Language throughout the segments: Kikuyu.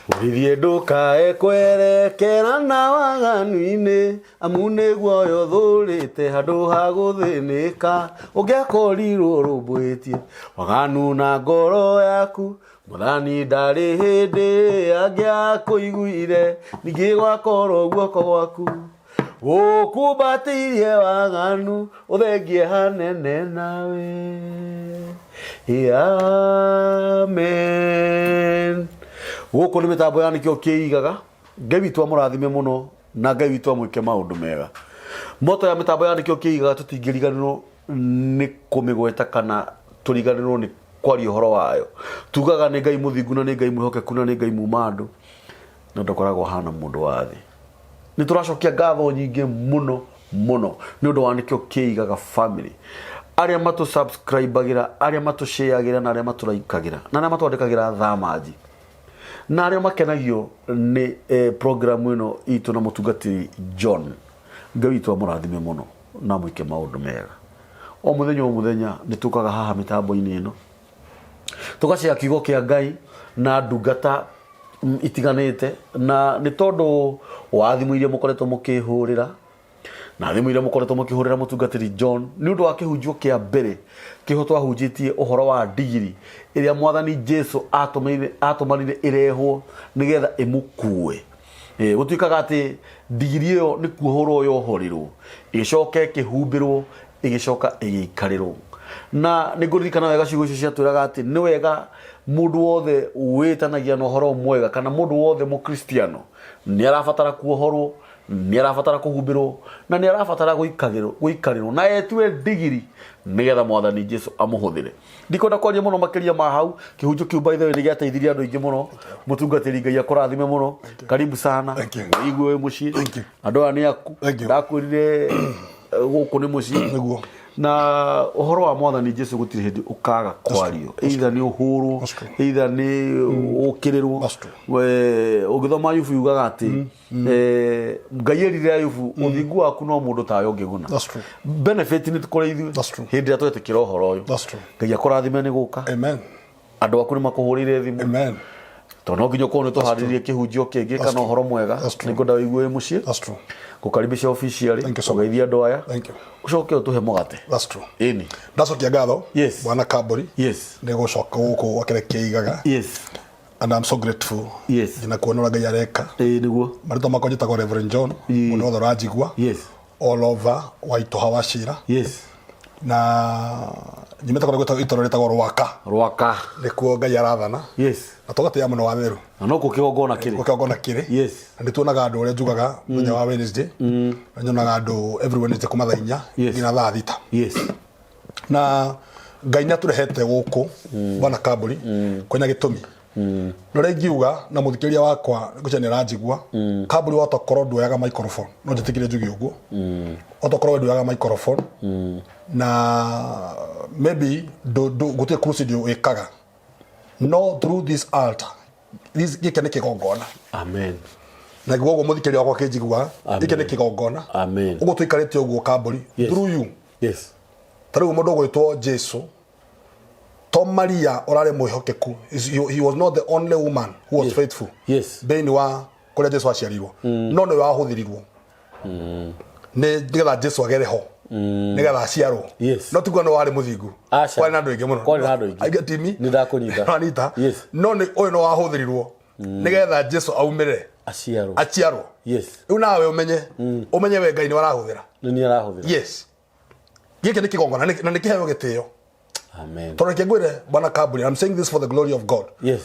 Ũrithie ndũkae kwerekera na waganu-inĩ, amu nĩguo ũyũ ũthũrĩte handũ ha gũthĩnĩka. Ũngĩakorirwo ũrũmbũĩtie waganu na ngoro yaku, Mwathani ndarĩ hĩndĩ angĩakũiguire, ningĩ gwakorwo guoko gwaku gũkumbatĩirie waganu, ũthengie hanene nawe. Amen. Gũkũ nĩ mĩtambo ya nĩkĩo kĩigaga. Ngai witũ amũrathime mũno na Ngai witũ amwĩke maũndũ mega. Moto ya mĩtambo ya nĩkĩo kĩigaga tũtingĩriganĩrwo nĩ kũmĩgweta kana tũriganĩrwo nĩ kwaria ũhoro wayo. Tugaga nĩ Ngai mũthingu na nĩ Ngai mwĩhokeku na nĩ Ngai muma andũ na ndakoragwo ahana mũndũ wa thĩ. Nĩ tũracokia ngatho nyingĩ mũno mũno nĩ ũndũ wa nĩkĩo kĩigaga family arĩa matũ subscribe-agĩra, arĩa matũ share-agĩra na arĩa matũraikagĩra na arĩa matwandĩkagĩra thamanji na arĩa makenagio nĩ program ĩno itũ na mũtungatĩri John. Ngai witũ amũrathime mũno na amwĩke maũndũ mega. O mũthenya o mũthenya nĩ tũkaga haha mĩtambo-inĩ ĩno tũgacea kiugo kĩa Ngai na ndungata itiganĩte, na nĩ tondũ wa thimũ iria mũkoretwo mũkĩhũrĩra na thimũ iria mũkoretwo mũkĩhũrĩra mũtungatĩri John nĩ ũndũ wa kĩhunjio kĩa mbere kĩho twahunjĩtie ũhoro wa ndigiri ĩrĩa mwathani Jesu atũmanire ĩrehwo nĩgetha ĩmũkue. Gũtuĩkaga atĩ ndigiri ĩyo nĩ kuohorwo yohorirwo, ĩgĩcoka ĩkĩhumbĩrwo, ĩgĩcoka ĩgĩikarĩrwo. Na nĩ ngũririkana wega ciugo icio ciatwĩraga atĩ nĩ wega mũndũ wothe wĩtanagia na ũhoro mwega kana mũndũ wothe mũkristiano nĩ arabatara kuohorwo, nĩ arabatara kũhumbĩrwo na nĩ arabatara gũikarĩrwo na etue ndigiri nĩgetha mwathani Jesu amũhũthĩre. Ndikwenda kwaria mũno makĩria ma hau. Kĩhunjio kĩu by the way nĩ gĩateithirie andũ aingĩ mũno. Mũtungatĩri Ngai akũrathime mũno. Karibu sana. Thank you. Wĩigue wĩ mũciĩ. Thank you. Andũ aya nĩ aku. Thank you. Ndakwĩrire gũkũ nĩ mũciĩ. Nĩguo. Na ũhoro wa mwathani Jesu gũtirĩ hĩndĩ ũkaga kwario. Either nĩ ũhũrwo, That's true. either nĩ ũkĩrĩrwo. That's true. We, ũngĩthoma Ayubu yugaga atĩ Ngai erire Ayubu ũthingu waku no mũndũ tawe ũngĩguna. That's true. Benefit nĩ kũrĩ ithuĩ That's true. hĩndĩ ĩrĩa twetĩkĩra ũhoro ũyũ. That's true. Ngai akũrathime nĩ gũka. Amen. Andũ aku nĩ makũhũrĩire thimũ. Amen. Tondũ no nginya ũkorwo nĩ tũharĩrĩrie kĩhunjio kĩngĩ kana ũhoro mwega. That's true. Nĩ ngwenda wĩigue wĩ mũciĩ. That's true. Ngũkaribisha officially. Thank you so much. Ũgeithie andũ aya. Thank you. Ũcoke ũtũhe mũgate. That's true. Ĩni. Ndacokia ngatho. Yes. Bwana Kambũri. Yes. Nĩ gũcoka gũkũ gwa kĩrĩa kĩigaga. Yes. And I'm so grateful. Yes. Nginya kuona ũrĩa Ngai areka. Ĩĩ nĩguo. Marĩtwa makwa njĩtagwo Reverend John. Ĩĩ. Mũndũ wothe ũranjigua. Yes. All over Waitũha wa Cira. Yes. Na nyumĩte kũrĩa gwĩtagwo itũũra rĩtagwo Rwaka. Rwaka. Nĩkuo Ngai arathana. Yes. Na tũgatĩĩa mũno watheru. Na no kũ kĩgongona kĩrĩ. Kĩgongona kĩrĩ. Yes. Na nĩ tuonaga andũ ũrĩa njugaga mũthenya wa Wednesday. Na nyonaga andũ every Wednesday kuma thaa 4 Yes. nginya thaa 6. Yes. Na Ngai nĩ atũrehete gũkũ bwana Kambũri kwĩna gĩtũmi. Na ũrĩa ingiuga na mũthikĩrĩria wakwa ngwĩciria nĩ aranjigua, Kambũri watokorwo nduoyaga microphone, no njĩtĩkĩre njuge ũguo. Watokorwo we nduoyaga microphone na maybe gũtirĩ crusade wĩkaga, no through this altar, this gĩkĩ nĩ kĩgongona. Amen. Na guo ũguo mũthikĩrĩria wakwa akĩnjigua, Amen. gĩkĩ nĩ kĩgongona. Amen. Ũguo tũikarĩte ũguo Kambũri, Yes. through you. Yes. Ta rĩu mũndũ ũgwĩtwo Jesu, to Maria ũrarĩ mwĩhokeku. He was not the only woman who was faithful. Yes. Thĩinĩ wa kũrĩa Jesu aciarirwo. No nĩwe wahũthĩrirwo. Nĩ nĩgetha Jesu agere ho. Nĩgetha aciarwo. Yes. No tiguo nĩ warĩ mũthingu. Aca. Kwarĩ na andũ aingĩ mũno. Kwarĩ na andũ aingĩ. I get me? Nĩ ndakũnyita. Wanyita? Yes. No nĩ ũyũ nĩ wahũthĩrirwo. Nĩgetha Jesu aumĩre. Aciarwo. Aciarwo. Yes. Rĩu nawe ũmenye. Ũmenye we Ngai nĩ warahũthĩra. Nĩ niĩ arahũthĩra. Yes. Gĩkĩ nĩ kĩgongona na nĩ kĩheo gĩtĩo. Amen. Tondũ reke ngwĩre bwana Kambũri, I'm saying this for the glory of God. Yes.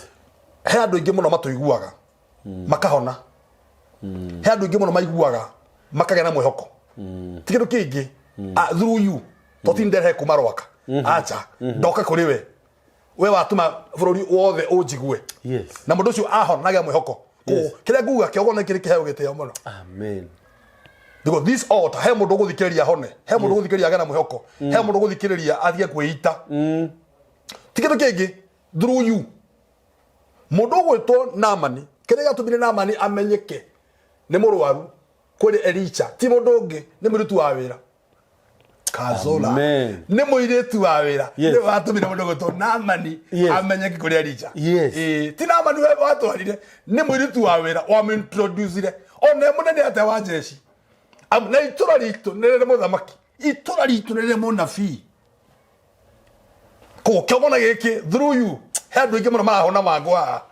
He andũ aingĩ mũno matũiguaga makahona. He andũ aingĩ mũno maiguaga makagĩa na mwĩhoko. Ti kĩndũ kĩngĩ. Ah, through you. To ti nderehe kuma Rwaka. Acha. Ndoka kũrĩ we. We watũma bũrũri wothe ũnjigue. Yes. Na mũndũ ũcio ahona na agĩa mwĩhoko. Yes. Kĩrĩa nguga kĩgongona kĩrĩ kĩheo gĩtĩo mũno. Amen. Because this altar, he mũndũ ũgũthikĩrĩria ahone, he mũndũ ũgũthikĩrĩria agĩe na mwĩhoko, he mũndũ ũgũthikĩrĩria athiĩ kwĩita. Ti kĩndũ kĩngĩ, through you. Mũndũ ũgwĩtwo Naamani, kĩrĩa gĩatũmire Naamani amenyeke nĩ mũrwaru kũrĩ Elisha, ti mũndũ ũngĩ, nĩ mũruti wa wĩra. Kazola Amen. nĩ mũirĩtu wa wĩra. Yes. Nĩ watũmire mũndũ gwĩtwo Naamani Yes. amenye kũrĩ Elija. Yes. Ĩĩ, ti Naamani we watwarire, nĩ mũirĩtu wa wĩra wamũintroducire. Ona e mũnene atĩa wa jeshi. Na itũra ritũ nĩ rĩrĩ mũthamaki, itũra ritũ nĩ rĩrĩ mũnabii. Koguo kĩongona gĩkĩ through you he andũ aingĩ mũno marahona mangũ haha.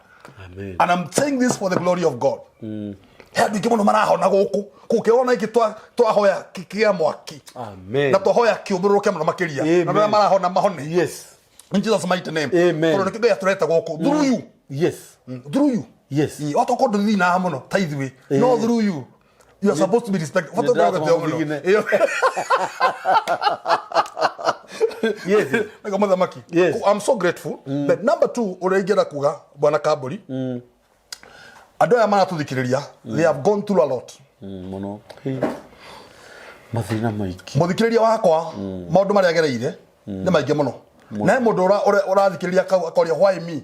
Amen. And I'm saying this for the glory of God. He andũ aingĩ mũno marahona gũkũ. Koguo kĩongona gĩkĩ twahoya kĩa mwaki. Amen. Na twahoya kĩũmbũrũke mũno makĩria. Amen. Na arĩa marahona mahone. Yes. In Jesus' mighty name. Amen. Tondũ nĩkĩo Ngai atũrehete gũkũ. Through you. Yes. Through you. Yes. Ĩ, otokorwo ndũthinaga mũno ta ithuĩ. No through you. You are supposed to be respected. Bata Nĩ ũkorwo ndĩratũma gĩtĩo mũno. mũthigine. Ĩyo. Yes. Nĩguo mũthamaki. Yes. I'm so grateful. But number two, ũrĩa ingĩenda kuga bwana Kambũri, andũ aya maratũthikĩrĩria, they have gone through a lot. Mũno. Hey. Mathĩna maingĩ. Mũthikĩrĩria wakwa, maũndũ marĩa agereire nĩ maingĩ mũno. Na he mũndũ ũrathikĩrĩria akoria why me?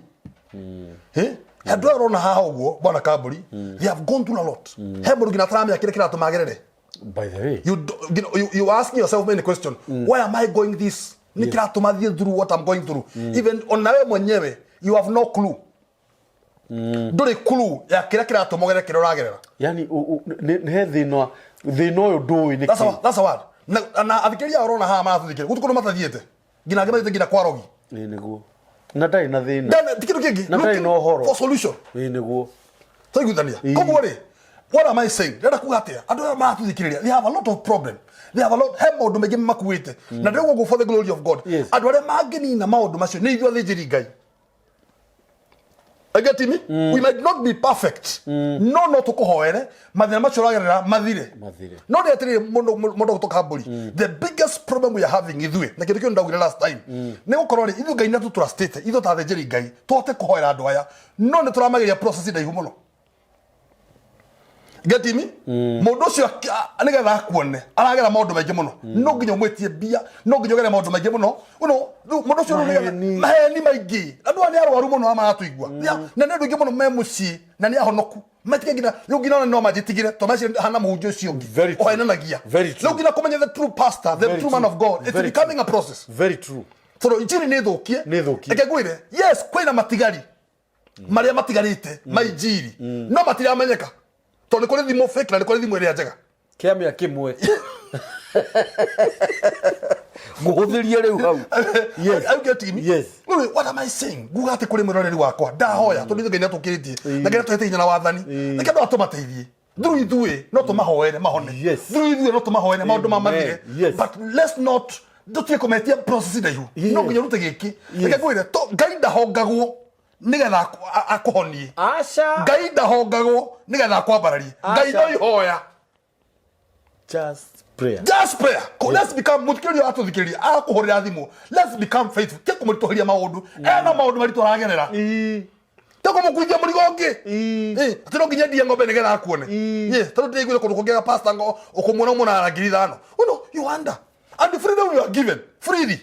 Hĩ? Andũ aya ũrona haha ũguo bwana Kambũri, they have gone through a lot. He mũndũ nginya ataramenya kĩrĩa kĩratũma agerere. By the way. You, do, you, know, you asking yourself many questions. Why am I going this? Nĩ kĩratũma thiĩ through what I'm going through. Even ona we mwenyewe, you have no clue. Ndũrĩ clue ya kĩrĩa kĩratũma ũgerere kĩrĩa ũragerera. Yani nĩ he thĩna thĩna ũyũ ndũĩ nĩ That's a, kĩ. that's a word. Na athikĩrĩria aya ũrona haha maratũthikĩrĩria, gũtirĩ kũndũ matathiĩte. Nginya angĩ mathiĩte nginya kwa rogi. Ĩ nĩguo. Na ndarĩ na thĩna. Then, ti kĩndũ kĩngĩ. Na ndarĩ Looking na ũhoro. For solution. Ĩ nĩguo. Twaiguithania. Ĩ. Koguo rĩ, what am I saying? Ndĩrenda kuga atĩa? Andũ aya maratũthikĩrĩria, they have a lot of problem. They have a lot, he maũndũ maingĩ makuĩte. Na ndĩrauga ũguo for the glory of God. Yes. Andũ arĩa mangĩnina maũndũ macio nĩ ithuĩ athĩnjĩri Ngai. You get me? We might not be perfect. No tũkũhoere mathĩna macio ũragerera mathire. Mathire. No nĩ atĩrĩrĩ mũndũ gũtũ Kambũri. The biggest problem we are having ithuĩ, na kĩndũ kĩu ndaugire last time, nĩ gũkorwo rĩ, ithuĩ Ngai nĩ atũtrustĩte, ithuĩ ta athĩnjĩri Ngai, tũhote kũhoera andũ aya, no nĩ tũramageria process ndaihu mũno. Get me? Mũndũ ũcio nĩgetha akuone aragera maũndũ maingĩ mũno, no nginya ũmwĩtie mbia, no nginya ũgere maũndũ maingĩ mũno. You know, rĩu mũndũ ũcio rĩu nĩgetha- Maheni. maheni maingĩ. Andũ aya nĩ arwaru mũno aya maratũigua. Na nĩ andũ aingĩ mũno me mũciĩ na nĩ ahonoku. Metige nginya rĩu nginya ona no manjĩtigĩre tondũ meciria hana mũhunjia ũcio ũngĩ Very true. ũhenanagia. Very true. Rĩu nginya kũmenya the true pastor, the Very true man true. of God, it's Very becoming a process. Very true. Tondũ injiri nĩ thũkie. Nĩ thũkie. Reke ngwĩre, yes, kwĩna matigari marĩa matigarĩte ma injiri no matiramenyeka tondũ nĩ kũrĩ thimũ fake na nĩ kũrĩ thimũ ĩrĩa njega. Kĩamĩa kĩmwe. Ngũhũthĩrie rĩu hau. Yes. Are you getting me? Yes. Rĩu what am I saying? Nguga atĩ kũrĩ mwĩroreri wakwa ndahoya tondũ ithuĩ Ngai nĩatũkĩrĩtie na Ngai nĩatũhete hinya na wathani. Reke andũ aya tũmateithie. Through ithuĩ no tũmahoere mahone. Yes. Through ithuĩ no tũmahoere maũndũ ma Amen. mathire. Yes. But let's not tũtige kũmetia process ndaihu. Yes. No nginya ũrute gĩkĩ. Yes. Reke ngwĩre, Ngai ndahongagwo nĩgetha akũhonie. Aca. Ngai ndahongagwo nĩgetha akwambararie. Ngai Aca. no ihoya. Just prayer. Just prayer. Let's become mũthikĩrĩria watũthikĩrĩria akũhũrĩra thimũ. Let's become faithful. Ti kũmũritũhĩria maũndũ. Ena maũndũ maritũ aragerera. Ĩ. Ti kũmũkuithia mũrigo ũngĩ. Ĩ. Ĩ, atĩ no nginya ndie ng'ombe nĩgetha akuone. Ĩ. Ĩ, tondũ ndĩraiguire kũndũ kũngĩ pastor ngo ũkũmuona ũmuonaga na 5,000. You know, you wonder. And the freedom you are given freely.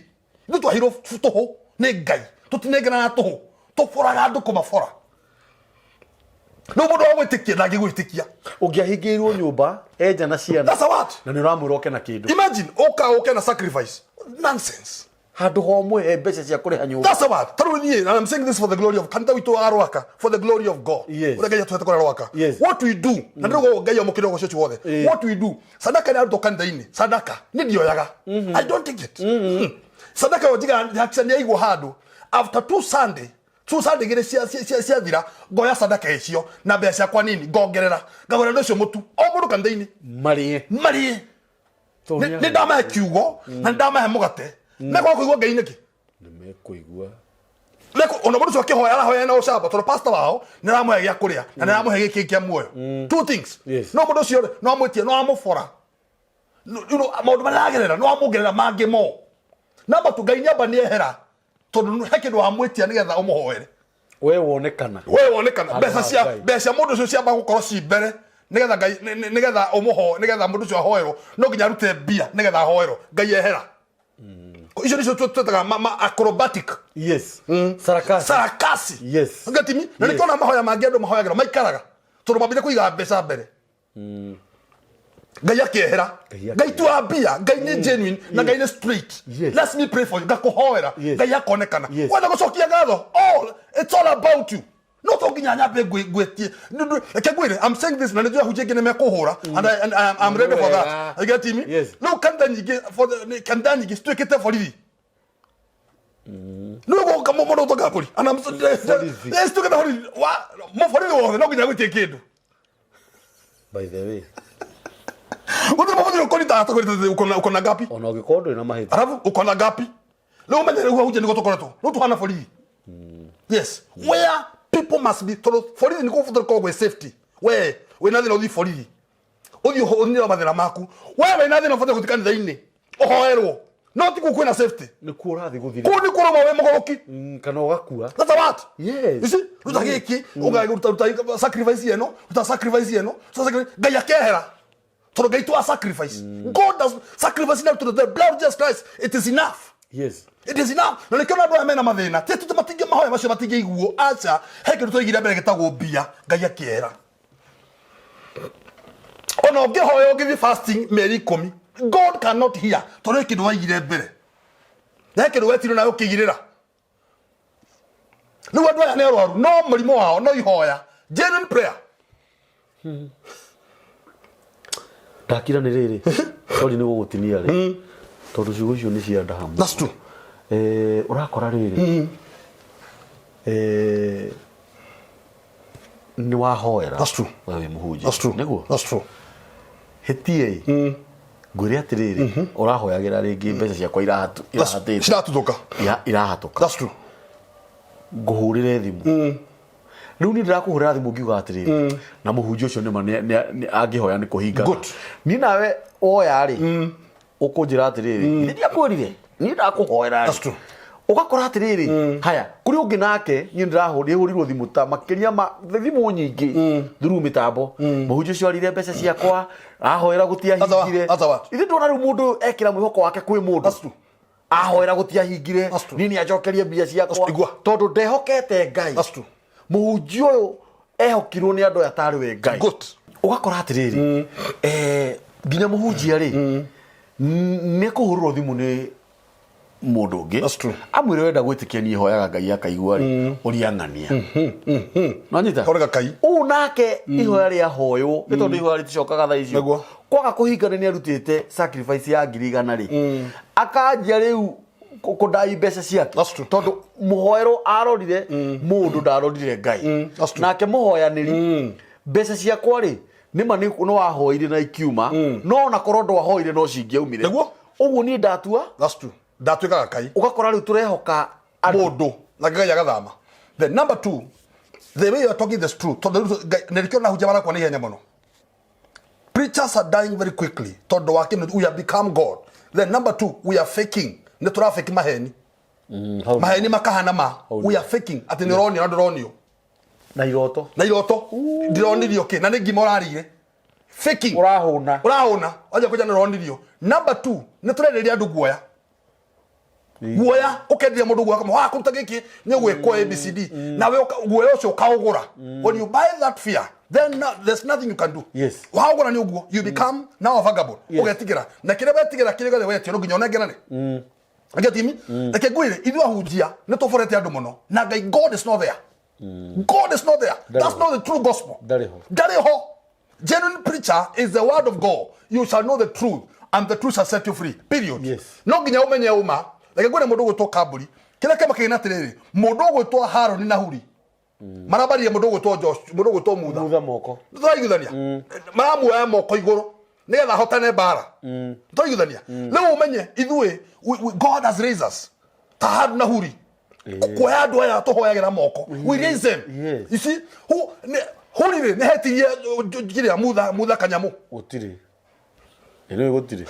Ithuĩ twaheirwo tũhũ nĩ Ngai. Tũtinengeraga tũhũ. Tũboraga andũ kũmabora. Rĩu mũndũ wa gwĩtĩkia ndangĩgwĩtĩkia. Ũngĩahingĩirwo nyũmba enja na ciana. That's a what? Na nĩ ũramwĩra oke na kĩndũ. Imagine ũka ũke na sacrifice. Nonsense. Handũ ha ũmũhe mbeca cia kũrĩha nyũmba. That's a what? Tarĩu niĩ, and I'm saying this for the glory of kanitha witũ wa Rwaka, for the glory of God. Yes. Ũrĩa Ngai atũhete kũrĩa Rwaka. Yes. What we do, na ndĩrauga Ngai amũkĩre ũgoco ũcio wothe. Eh. What we do, sadaka nĩ arutwo kanitha-inĩ, sadaka nĩ ndioyaga. I don't take it. Sadaka ĩyo njigaga hakikisha nĩ yaigwo handũ. After two Sunday, two Sunday igĩrĩ ciathira, ngoya sadaka icio na mbeca ciakwa nini ngongerera. Ngagũra andũ acio mũtu, o mũndũ kanitha-inĩ. Marĩe. Marĩe. Tondũ Nĩ nĩ nĩ ndamahe kiugo na nĩ ndamahe mũgate. Mekwaga kũigua Ngai nĩkĩ? Nĩ mekũigua. Mekũ, ona mũndũ ũcio akĩhoya arahoya na ũcamba tondũ pastor wao nĩ aramũhe gĩa kũrĩa na nĩ aramũhe gĩkĩ kĩa muoyo. Two things. Yes. No mũndũ ũcio rĩ, no amwĩtie, no amũbora. No, you know, maũndũ marĩa aragerera, no amuongerera mangĩ mo. Namba tu Ngai nĩamba nĩehera tondũ he kĩndũ wamwĩtia nĩgetha ũmũhoere. We wonekana. We wonekana. Handũ Mbeca ha Ngai. cia mũndũ ũcio ciamba gũkorwo ci mbere nĩgetha Ngai, nĩgetha ũmũhoe, nĩgetha mũndũ ũcio ahoerwo, no nginya arute mbia nĩgetha ahoerwo. Ngai ehera. Icio nĩcio twĩtaga acrobatic. Yes. Sarakasi. Sarakasi. Yes. Ngatimi, na Yes. nĩkĩona mahoya mangĩ andũ mahoyagĩrwo maikaraga tondũ mambire kũiga mbeca mbere. Ngai akĩehera. Ngai Ngai tu ambia, Ngai nĩ genuine na Ngai nĩ straight. Yes. Let me pray for you, ngakũhoera, Yes. Ngai akonekana. Yes. Wenda gũcokia ngatho, all it's all about you. No to nginya nyambe ngwĩtie. Reke ngwĩre, I'm saying this na nĩ njũĩ ahunjia aingĩ nĩ mekũhũra and I'm ready for that. Wega. You get me? Yes. Rĩu kanitha nyingĩ for kanitha nyingĩ cituĩkĩte borithi. Nĩ ũgũka mũndũ ũtoka borithi. And I'm Borithi. Yes, cituĩkĩte borithi. Mũborithi wothe no nginya gwĩtie kĩndũ. By the way, Gũtirĩ mũborithi ũkũnyita atagũrĩte uko na ngapi? ona ũngĩkorwo ndũrĩ na mahĩtia. Alafu uko na ngapi? Rĩu ũmenye rĩu ahunjia nĩguo tũkoretwo. Rĩu tũhana borithi. Yes. Where people must be tondũ borithi nĩkuo gũbataire gũkorwo gwĩ safety. We wĩna thĩna ũthiĩ borithi. Ũthiĩ ũnire mathĩna maku. We wĩna thĩna ũbataire gũthiĩ kanitha-inĩ. Ũhoerwo. No ti kũu kwĩna safety. Nĩkuo ũrathiĩ gũthira. Kũu nĩkuo ũrauma wĩ mũgũrũki. Kana ũgakua. That's a what? Yes. You see? Ruta gĩkĩ, ũgaruta ruta sacrifice ĩno, ruta sacrifice ĩno, ruta sacrifice. Ngai akehera. Tondũ Ngai to a sacrifice. God does sacrifice enough to the blood of Jesus Christ. It is enough. Yes. It is enough. Na nĩkĩo na andũ aya mena mathĩna. Ti atĩ matingĩ mahoya macio matingĩiguo. Aca, he kĩndũ twaigire mbere gĩtagwo mbia, Ngai akĩehera. Ona ũngĩhoya ũngĩthiĩ fasting mĩeri 10, God cannot hear tondũ he kĩndũ waigire mbere. Na he kĩndũ wetirwo nawe ũkĩigĩrĩra. Rĩu andũ aya nĩ arwaru, no mũrimũ wao no ihoya. Genuine prayer. Ndakira nĩ rĩrĩ. Sorry nĩ gũgũtinia rĩ. Tondũ ciugo icio nĩ cia ndaha mũno. That's true. Ũrakora rĩrĩ. Nĩ wahoera. That's true. We wĩ mũhunjia. That's true. Nĩguo? That's true. Hĩtie ĩ. Ngwĩre atĩrĩrĩ, ũrahoyagĩra rĩngĩ mbeca ciakwa irahatĩte. Ciratuthũka. Irahatũka. That's true. Ngũhũrĩre thimũ. Rĩu niĩ ndĩrakũhũrĩra thimũ ngiuga atĩrĩrĩ, na mũhunjia ũcio nĩma angĩhoya nĩ kũhinga. Good. Niĩ nawe woya rĩ, ũkũnjĩra atĩrĩrĩ, nĩ ndiakwĩrire, niĩ ndakũhoera rĩ. That's true. Ũgakora atĩrĩrĩ, haya, kũrĩ ũngĩ nake, niĩ ndĩrahũrĩirwo thimũ ta makĩria ma thimũ nyingĩ through mĩtambo. Mũhunjia ũcio arire mbeca ciakwa, ahoera gũtiahingire. That's a what? Ithuĩ ndona rĩu mũndũ ekĩra mwĩhoko wake kwĩ mũndũ. That's true. Ahoera gũtiahingire, That's true. niĩ nĩanjokerie mbia ciakwa. That's true. Tondũ ndehokete Ngai. That's true. Mũhunjia ũyũ ehokirwo nĩ andũ aya tarĩ we Ngai. Good. Ũgakora atĩrĩrĩ, nginya mũhunjia rĩ, nĩ ekũhũrĩrwo thimũ nĩ mũndũ ũngĩ. That's true. Amwĩre wenda gwĩtĩkia niĩ hoyaga Ngai akaigua rĩ, ũria ng'ania. Nĩwanyita? Kaũrega Ngai. Ũũ nake ihoya rĩahoywo, nĩ tondũ ihoya rĩticokaga thaa icio. Nĩguo. Kwaga kũhinga nĩ arutĩte sacrifice ya ngiri igana rĩ, akanjia rĩu kũndai mbeca ciake. That's true. Tondũ mũhoerwo arorire mũndũ ndarorire Ngai. That's true. Nake mũhoyanĩri mbeca ciakwa rĩ, nĩma nĩ wahoire na ikiuma, no ona korwo ndwahoire no cingĩaumire. Nĩguo. Ũguo niĩ ndatua. That's true. Ndatuĩkaga Ngai. Ũgakora rĩu tũrehoka andũ. Mũndũ na Ngai agathama. Then number 2, the way you are talking is true. Tondũ rĩu Ngai, na nĩkĩo nahunjia marakua na ihenya mũno. Preachers are dying very quickly. Tondũ wa kĩndũ, we have become God. Then number 2, we are faking. Nĩ tũrafake maheni. Maheni makahana ma. We are faking. Atĩ nĩ ũronio na ndũronio. Na iroto. Na iroto. Ndĩronirio kĩ? Na nĩ ngima ũrarĩire. Faking. Ũrahũna. Ũrahũna. Wanjia kũnja nĩ ũronirio. Number 2, nĩ tũrenderia andũ guoya. Guoya, ũkenderia mũndũ guoya, kama, kũruta gĩkĩ, nĩ ũgwĩkwo ABCD. Nawe guoya ũcio ũkaũgũra. When you buy that fear, then no, there's nothing you can do. Yes. Waũgũra nĩ ũguo, you become now a vagabond. Yes. Ũgetigĩra. Na kĩrĩa wetigĩra, kĩrĩa gĩothe wetio, no nginya ũnengerane. Get me? Reke ngwĩre, ithuĩ ahunjia, nĩ tũborete andũ mũno. Na Ngai, God is not there. God is not there. That's not the true gospel. Ndarĩ ho. Ndarĩ ho. Genuine preacher is the word of God. You shall know the truth, and the truth shall set you free. Period. Yes. No nginya ũmenye ũma. Reke ngwĩre mũndũ ũgwĩtwo Kamburi. Kĩrĩa kĩama kĩgĩ na atĩrĩrĩ, mũndũ ũgwĩtwo Harũni na Huri. Marambarire mũndũ ũgwĩtwo Josh, mũndũ ũgwĩtwo Mutha. Mutha moko. Tũraiguithania. Maramuoya moko igũrũ nĩgetha ahotane mbara. Tũraiguithania. Rĩu ũmenye ithuĩ, God has raised us. Ta Harũni na Huri. Kuoya andũ aya tũhoyagĩra moko. We raise them. Yes. You see, who Huri rĩ, nĩ hetirie kĩrĩa Mutha kanyamũ. Gũtirĩ. Ĩ nĩũĩ gũtirĩ.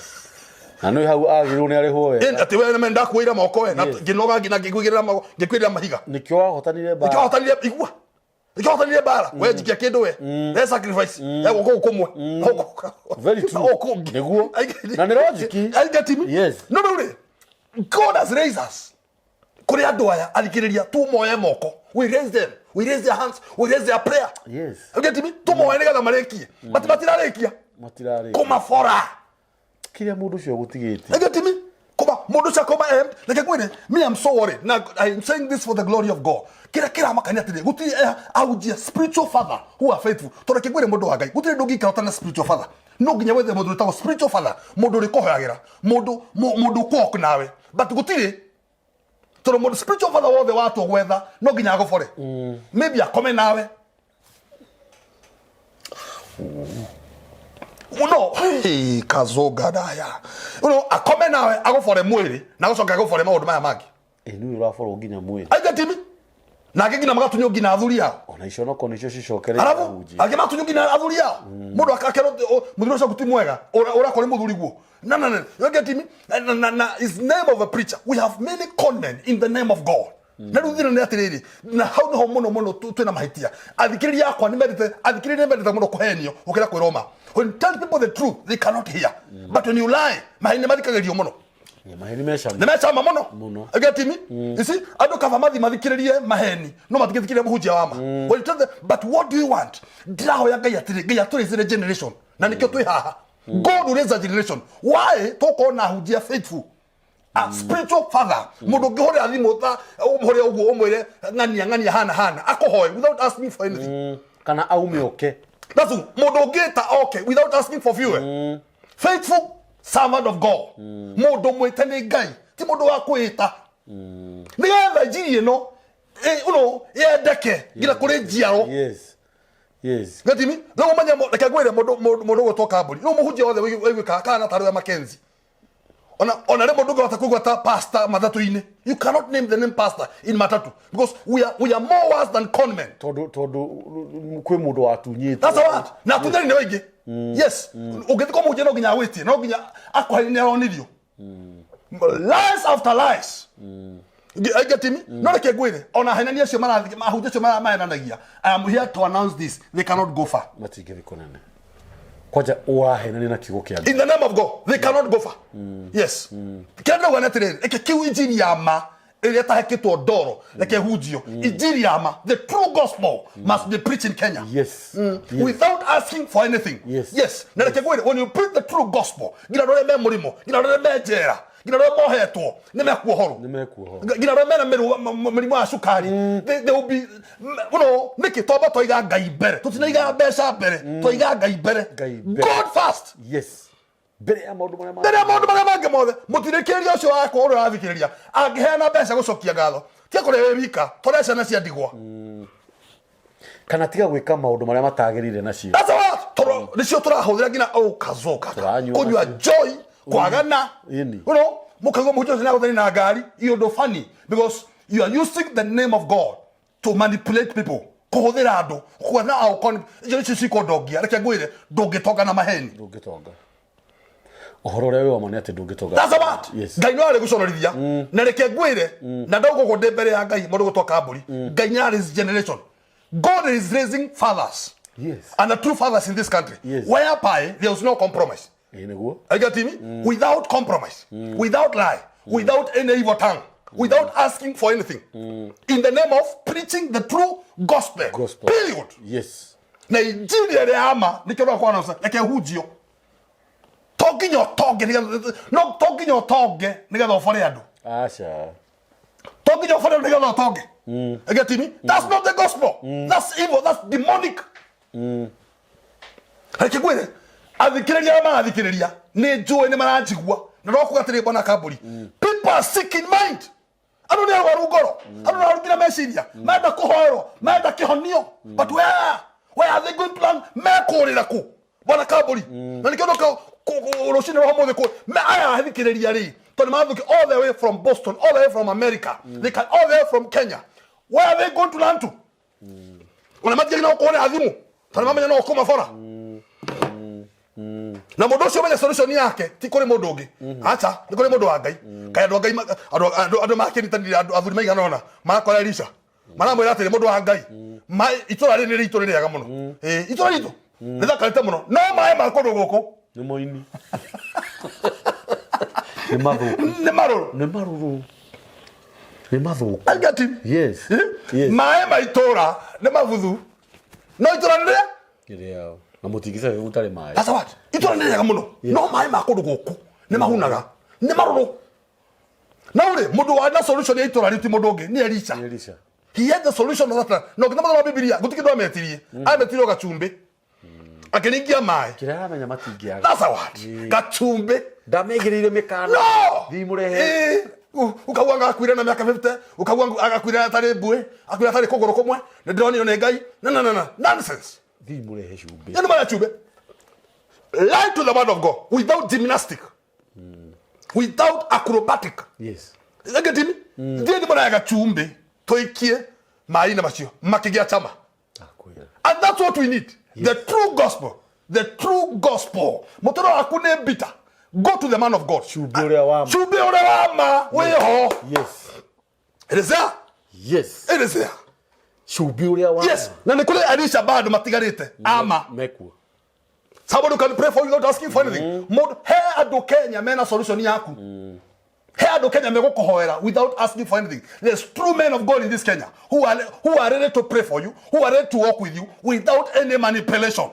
Na nĩũĩ hau agĩrĩirwo nĩ arĩhwo wega. Ĩ, atĩ we nĩ ndakuoire moko we, na Yes. ngĩnoga nginya ngĩkũigĩrĩra moko, ngĩkũigĩrĩra mahiga. Nĩkĩo wahotanire mbara. Nĩkĩo wahotanire, igua. Nĩkĩo wahotanire mbara. We njikia kĩndũ we. We sacrifice. We guoko kũu kũmwe. Gũkũ. Very true. Gũkũ kũngĩ. Nĩguo. Na nĩ logic. I get me? Yes. No, rĩu rĩ, God has raised us. Kũrĩ andũ aya athikĩrĩria, tũmoe moko. We raise them. We raise their hands. We raise their prayer. Yes. You get me? Tũmoe nĩgetha marĩkie. But matirarĩkia. Matirarĩ. Kũmabora. Kĩrĩa mũndũ ũcio agũtigĩtie. You get me? Koma mundu cia koma em reke ngwire, me, I'm so worried. Now I'm saying this for the glory of God. Kira kira makania atiri gutiri aujia spiritual father who are faithful. To reke ngwire, mundu wa Ngai, gutiri ndungikara utana spiritual father. No nginya wethe mundu witagwo spiritual father, mundu urikuhoyagira, mundu ukwalk nawe, but gutiri, tondu mundu spiritual father wothe watua gwetha no nginya agubore, maybe akome nawe. No hey, kazoga daya no akome nawe, agubore mwiri na gucoka agubore maundu maya mangi. Ĩ nĩwe ũraborwo nginya mwĩrĩ. Aigatimi nake nginya magatunywo nginya athuri ao. Ona iconoko nĩcio cicokereire. Arabu ahunjia. Angĩ matunywo nginya athuri ao, mundu akakerwo muthuri ũcio ti mwega, ũrakora nĩ muthuri guo na na na you get me? Na is name of a preacher. We have many con men in the name of God. Na rĩu thĩna nĩ atĩrĩrĩ, na hau nĩho mũno mũno twĩna mahĩtia. Athikĩrĩria akwa nĩ mendete, athikĩrĩria nĩ mendete mũno kũhenio gũkĩra kwĩrwo ma. When you tell people the truth, they cannot hear, but when you lie, maheni nĩ mathikagĩrĩrio mũno. Ĩ, maheni mecama. Nĩ mecama mũno. Mũno. You get me? You see, andũ kaba mathi mathikĩrĩrie maheni no matingĩthikĩrĩria mũhunjia wa ma. When you tell them, but what do you want? Ndĩrahoya Ngai atĩrĩ, Ngai atũraisĩre generation, na nĩkĩo twĩ haha. God will raise a generation why tũkorwo na ahunjia faithful, a spiritual father, mũndũ ũngĩhũrĩra thimũ ta ũmũhũrĩre ũguo, ũmwĩre ng'ania ng'ania hana hana, akũhoe without asking for anything. Kana aume oke. That's all. Mũndũ ũngĩta oke without asking for fuel, faithful servant of God, mũndũ mwĩte nĩ Ngai, ti mũndũ wa kwĩta, nĩgetha injiri ĩno ũno yendeke nginya kũrĩ njiaro. Gatimi rĩu ũmenye reke ngwĩre, mũndũ ũgwĩtwo Kambũri, rĩu mũhunjia wothe wĩiguĩkaga kana tarĩ we Mackenzie, ona rĩmwe ndũngĩhota kũigua ta pastor matatũ-inĩ. You cannot name the name pastor in matatu because we are more worse than conmen. Tondũ kwĩ mũndũ watunyĩte. That's a word. Na atunyani nĩ aingĩ. Yes. Ũngĩthiĩ kwa mũhunjia no nginya agwĩtie, no nginya akũhe nĩ aronirio. Lies after lies. You get me? No reke ngwĩre, ona henani acio marathiĩ, ahunjia acio mahenanagia, I am here to announce this, they cannot go far. Matingĩthiĩ kũnene kwanja ũrahenania na kiugo kĩa Ngai. In the name of God, they cannot go far. Yes. Kĩrĩa ndĩrauga nĩ atĩrĩrĩ, reke kiu injiri ya ma ĩrĩa ĩtahekĩtwo ndoro, reke hunjio. Injiri ya ma, the true gospel must be preached in Kenya. Without asking for anything. Yes. Na reke ngwĩre, when you preach the true gospel, nginya andũ arĩa me mũrĩmo, nginya andũ arĩa me njera, nginya andũ arĩa mohetwo nĩ mekuohorwo. Nĩ mekuohorwo. Nginya arĩa mena mĩrimũ ya cukari, they will be nĩkĩ twamba twaiga Ngai mbere, tũtinaiga mbeca mbere, twaiga Ngai mbere. Ngai mbere. God first. Yes, mbere ya maũndũ marĩa mbere ya maũndũ marĩa mangĩ mothe. Mũtirĩkĩrĩria ũcio wakwa ũrĩa ũrathikĩrĩria angĩheana mbeca gũcokia ngatho, tia kũrĩa wĩ wika, tũrĩa ciana cia ndigwa. Kana tiga gwĩka maũndũ marĩa matagĩrĩire nacio. That's a what tondũ nĩcio tũrahũthĩra nginya ũkazoka Tũranyua kũnyua nacio. joy kwagana. Mũkaigua mũhunjia ũcio nĩagũthani na ngari i ũndũ funny because you are using the name of God to manipulate people, kũhũthĩra andũ kuona aũkoni icio nĩcio cikũndongia. Reke ngwĩre, ndũngĩtonga na maheni. Ndũngĩtonga. Ũhoro ũrĩa wĩ wa ma nĩ atĩ ndũngĩtonga. That's a what. Ngai no arĩ gũconorithia, na reke ngwĩre, na ndauga ũguo ndĩ mbere ya Ngai, mũndũ gwĩtwo Kambũri, Ngai nĩ arĩ generation. God is raising fathers and the true fathers in this country whereby there is no compromise. Ĩ nĩguo. Are you getting me? Without compromise, without lie, without any evil tongue, without asking for anything, in the name of preaching the true gospel. Gospel. Period. Na injiri ĩrĩa ya ma nĩkĩo ndakwana, reke hunjio. To nginya ũtonge no to nginya ũtonge nĩgetha ũbore andũ. Aca. To nginya ũbore andũ nĩgetha ũtonge. You get me? That's not the gospel. That's evil. That's demonic. Reke ngwĩre, athikĩrĩria arĩa marathikĩrĩria nĩ njũĩ nĩ maranjigua, na no kuga atĩrĩ, bwana Kambũri, people are sick in mind. Andũ nĩ arwaru ngoro, andũ nĩ arwaru nginya meciria, menda kũhoerwo, menda kĩhonio, but where are they going to plan? Mekũrĩra kũ, bwana Kambũri? Na nĩkĩo ndoka rũcinĩ rwa ũmũthĩ kũ aya athikĩrĩria rĩ, tondũ marathuki all the way from Boston, all the way from America, they can all the way from Kenya. Where are they going to learn to? Ona matiagĩ na gũkũhũrĩra thimũ tondũ mamenya no ũkũmabora, na mũndũ ũcio ũmenye solution yake ti kũrĩ mũndũ ũngĩ, aca, nĩ kũrĩ mũndũ wa Ngai. Kaĩ andũ a Ngai andũ makĩritanire, andũ athuri maigana ũna marakora Elisha, maramwĩra atĩrĩ, "Mũndũ wa Ngai, itũra rĩrĩ nĩ ritũ rĩrĩaga mũno. Ĩ, itũra ritũ rĩthakarĩte mũno, no maĩ ma kũndũ gũkũ Nĩ moini, nĩ mathũku." Nĩ marũrũ. Nĩ marũrũ, nĩ mathũku. I get him. Yes. Maĩ ma itũra nĩ mabuthu, no itũra nĩ rĩrĩa Nĩ rĩao. Na mũtingĩcabe mũtarĩ maĩ. That's what. Itũra nĩ rĩega mũno. No maĩ ma kũndũ gũkũ nĩ mahunaga. Nĩ marũrũ. Na rĩ mũndũ wa na solution ya itũra rĩu ti mũndũ ũngĩ nĩ Elisha. Elisha. He had the solution of that. No ngĩthoma thĩinĩ wa Bibilia gũtirĩ kĩndũ ametirie. Ametirie o gacumbĩ. Akĩringia maĩ. Kĩrĩa aramenya matingĩaga. That's a word. Gacumbĩ. Ndamekĩrĩire mĩkana. No! Thiĩ mũrehe. Ĩĩ. Ukauga anga akuire na mĩaka 50, ukauga agakuire atarĩ mbuĩ, akuire atarĩ kũgũrũ kũmwe, nĩ ndĩronio nĩ Ngai. No, no, no, no. Nonsense. Thiĩ mũrehe cumbĩ. Yaani mara chumbe. Lie to the word of God without gymnastic. Without acrobatic. Yes. Getimi? Thiĩ nĩ mũraga chumbĩ tũikie maĩ-inĩ macio makĩgĩa cama. Ndakwĩra. And that's what we need. The true gospel. The true gospel. Mũtũrĩre waku nĩ bitter. Go to the man of God. Cumbĩ ũrĩa wa ma. Cumbĩ ũrĩa wa ma wĩho. Yes. It is there. Yes. It is there. Cumbĩ ũrĩa wa Yes. Na nĩ kũrĩ Elisha bado matigarĩte. Ama. Mekuo. Somebody who can pray for you without asking for anything. Mũndũ he andũ Kenya mena solution yaku. He andũ Kenya megũkũhoera without asking for anything. There's true men of God in this Kenya who are ready to pray for you, who are ready to walk with you without any manipulation.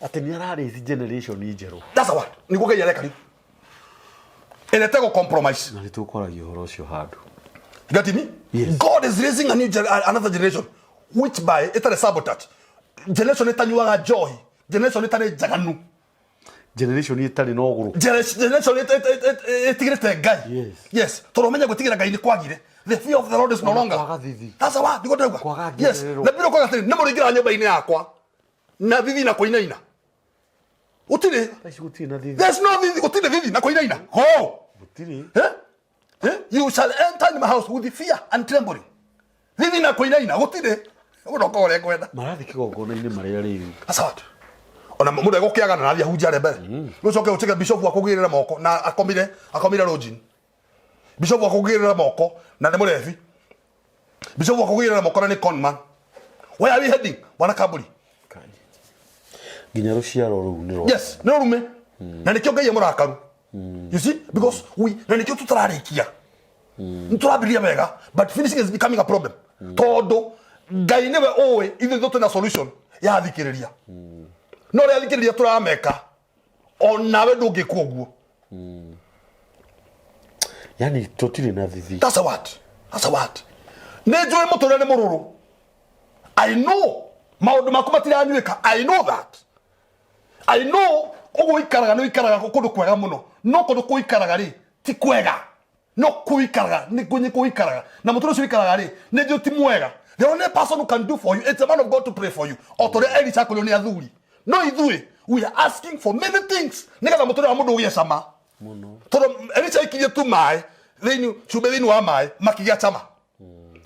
Atĩ nĩ ararĩci generation njerũ. That's a word. Nĩguo Ngai areka rĩu. Ĩrĩa ĩtegũ compromise. Na nĩ tũkwaragia ũhoro ũcio handũ. You get me? Yes. God is raising a new another generation which by ĩtarĩ sabotage. Generation ĩtanyuaga njohi. Generation ĩtarĩ njaganu. Generation ĩtarĩ na ũgũrũ. Generation ĩtigĩrĩte Ngai. Yes. Yes. Tondũ ũmenye gwĩtigĩra Ngai nĩ kwagire. The fear of the Lord is no Ona longer. kwaga thithi. That's a word. Nĩguo ndĩrauga. Kwaga Yes. ngererero. Na Bibilia ĩkoiga atĩrĩ, nĩ mũrĩingĩra nyũmba-inĩ yakwa na thithi na kũinaina. Gũtirĩ. Thaa ici gũtirĩ na thithi. There's no thithi, gũtirĩ thithi na kũinaina. Ho. Gũtirĩ. Eh? Eh? You shall enter in my house with fear and trembling. Thithi na kũinaina gũtirĩ. Ũroka ũrĩa ngwenda. Marathiĩ kĩgongona-inĩ marĩa rĩu. That's what. Ona mũndũ egũkĩagana na athiĩ ahunjia harĩa mbere. Rĩu ũcoke ũtige bishop wa kũgĩrĩra moko na akomire lodging. Bishop wa kũgĩrĩra moko na nĩ mũrebi. Bishop wa kũgĩrĩra moko na nĩ conman. Where are we heading? Bwana Kaburi. Nginya rũciaro rũu nĩ rwa. Yes, nĩ rume. Na nĩkĩo Ngai emũrakaru. You see, because we na nĩkĩo tũtararĩkia. Nĩ tũrambĩrĩria wega, but finishing is becoming a problem. Tondũ Ngai nĩwe ũĩ ithuĩ ithuĩ twĩna solution ya athikĩrĩria. No ũrĩa athikĩrĩria tũrameka, onawe ndũngĩkwo ũguo. Yani tũtirĩ na thithi. That's a word. That's a word. Nĩ njũĩ mũtũrĩre nĩ mũrũrũ. I know maũndũ maku matiranyuĩka. I know that. I know ũguo ũikaraga nĩ ũikaraga kũndũ kwega mũno. No kũndũ kũikaraga rĩ ti kwega. No kũikaraga nĩ kũnyi kũikaraga. Na mũtũrĩre ũcio ũikaraga rĩ nĩ njũĩ ti mwega. The only person who can do for you it's a man of God to pray for you. O ta ũrĩa Elisha akorirwo nĩ athuri. No ithuĩ we are asking for many things nĩgetha mũtũrĩre wa mũndũ ũgĩe cama. Tondũ Elisha aikirie tu maĩ thĩinĩ cumbĩ thĩinĩ wa maĩ makĩgĩa cama.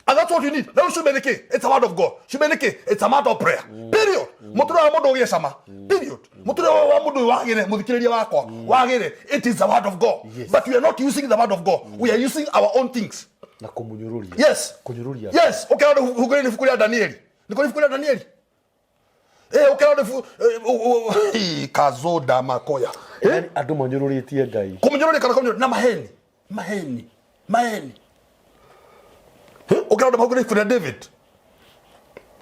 And that's what you need. Rĩu cumbĩ nĩ kĩ? It's a word of God. Cumbĩ nĩ kĩ? It's a matter of prayer. Period. Mũtũrĩre wa mũndũ ũgĩe cama. Period. Mũtũrĩre wa mũndũ ũyũ wagĩre, mũthikĩrĩria wakwa, wagĩre. It is the word of God. Yes. But we are not using the word of God. We are using our own things. Na kũmũnyũrũria. Yes. Kũnyũrũria. Yes. Ũkĩra hungũrĩrie ibuku rĩa Danieli. Nĩ kũrĩ ibuku rĩa Danieli? Ũkĩra kazoda makoya. Yani andũ manyũrũrĩtie Ngai. Kũmũnyũrũria kana kũmũnyũrũria na maheni. Maheni. Maheni. Ũkĩra hungũrĩrie ibuku rĩa David.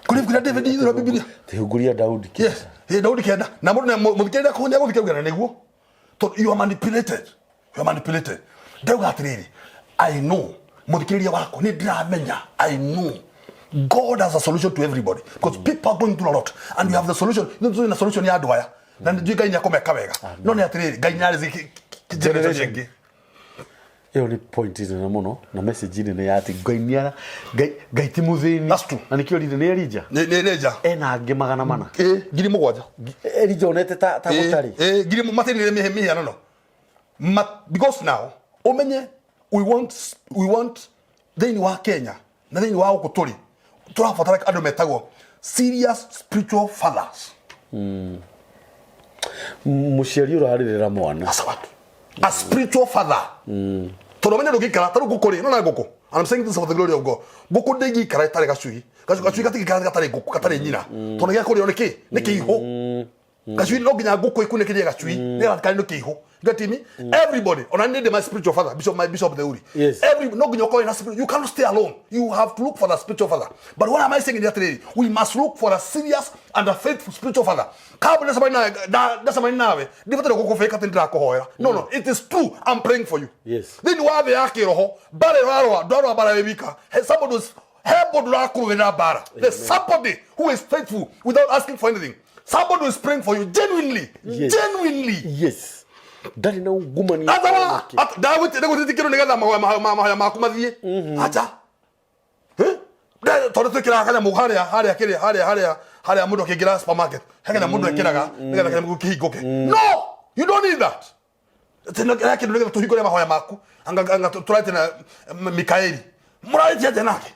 Kũrĩ ibuku rĩa David thĩinĩ wa Bibilia. Tihunguria Daudi. Yes. Daudi kenda. Na mũndũ mũthikĩrĩria kũu nĩegũthikĩrĩria na nĩguo. Tondũ you are manipulated. You are manipulated. Ndauga atĩrĩrĩ, I know mũthikĩrĩria wakwa nĩ ndĩramenya I know God has a solution to everybody because people are going through a lot and we have the solution. Ithuĩ tũrĩ na solution ya andũ aya. Na nĩ njũĩ Ngai nĩakũmeka wega. No nĩ atĩrĩrĩ, Ngai nĩarĩ generation ĩngĩ. Ĩyo nĩ point nene mũno na message nene ya atĩ Ngai nĩ ara Ngai Ngai ti mũthĩni. That's true. Na nĩkĩo rire nĩ Elijah. Nĩ nja. Ena angĩ 400. 7,000. Elijah onete ta gũtarĩ. Ngiri matinire mĩhianano. Because now umenye we want thĩinĩ wa Kenya na thĩinĩ wa gũkũ tũrĩ tũrabatara andũ metagwo serious spiritual fathers. Mũciari ũrarĩrĩra mwana. That's what a spiritual father. Tondũ ũmenye ndũngĩikara ta rĩu ngũkũ rĩ, nona ngũkũ, and I'm saying this for the glory of God, ngũkũ ndĩngĩikara ĩtarĩ gacui. Gacui gatingĩikara gatarĩ ngũkũ, gatarĩ nyina, tondũ gĩa kũrĩo nĩ kĩ? Nĩ kĩihũ. Gacui no nginya ngũkũ ĩkunĩkĩrie gacui nĩgetha gatikane kĩihũ. You get me? Everybody, ona nĩ ndĩ my spiritual father, Bishop, my Bishop Theuri. Every no nginya ũkorwo na spirit, you cannot stay alone. You have to look for the spiritual father. But what am I saying nĩ atĩrĩrĩ, we must look for a serious and a faithful spiritual father. Kambũ ndacemania nawe, ndacemania nawe, ndibataire gũkũbĩka atĩ ndĩrakũhoera. No, no, it is true, I'm praying for you. Thĩinĩ wa thĩ ya kĩroho, mbara ĩrarũa, ndwarũa mbara wĩ wika. He somebody who's he mũndũ ũrakũrũĩrĩra mbara. There's somebody who is faithful without asking for anything. Somebody who is praying for you genuinely. Genuinely. Yes, ndarĩ na ungumania. Athawa ndagwĩtĩtie kĩndũ nĩgetha mahoya maku mathiĩ. Acha. Eh? Tondũ twĩkĩraga kanyamũ harĩa harĩa kĩrĩa harĩa harĩa harĩa mũndũ akĩingĩra supermarket, he kanyamũ mũndũ ekĩraga nĩgetha kanyamũ kau kĩhingũke. No, you don't need that. Tena kĩrĩa kĩndũ nĩgetha tũhingũre mahoya maku. Anga tũraite na Mikaeli. Mũrarĩtie atĩa nake?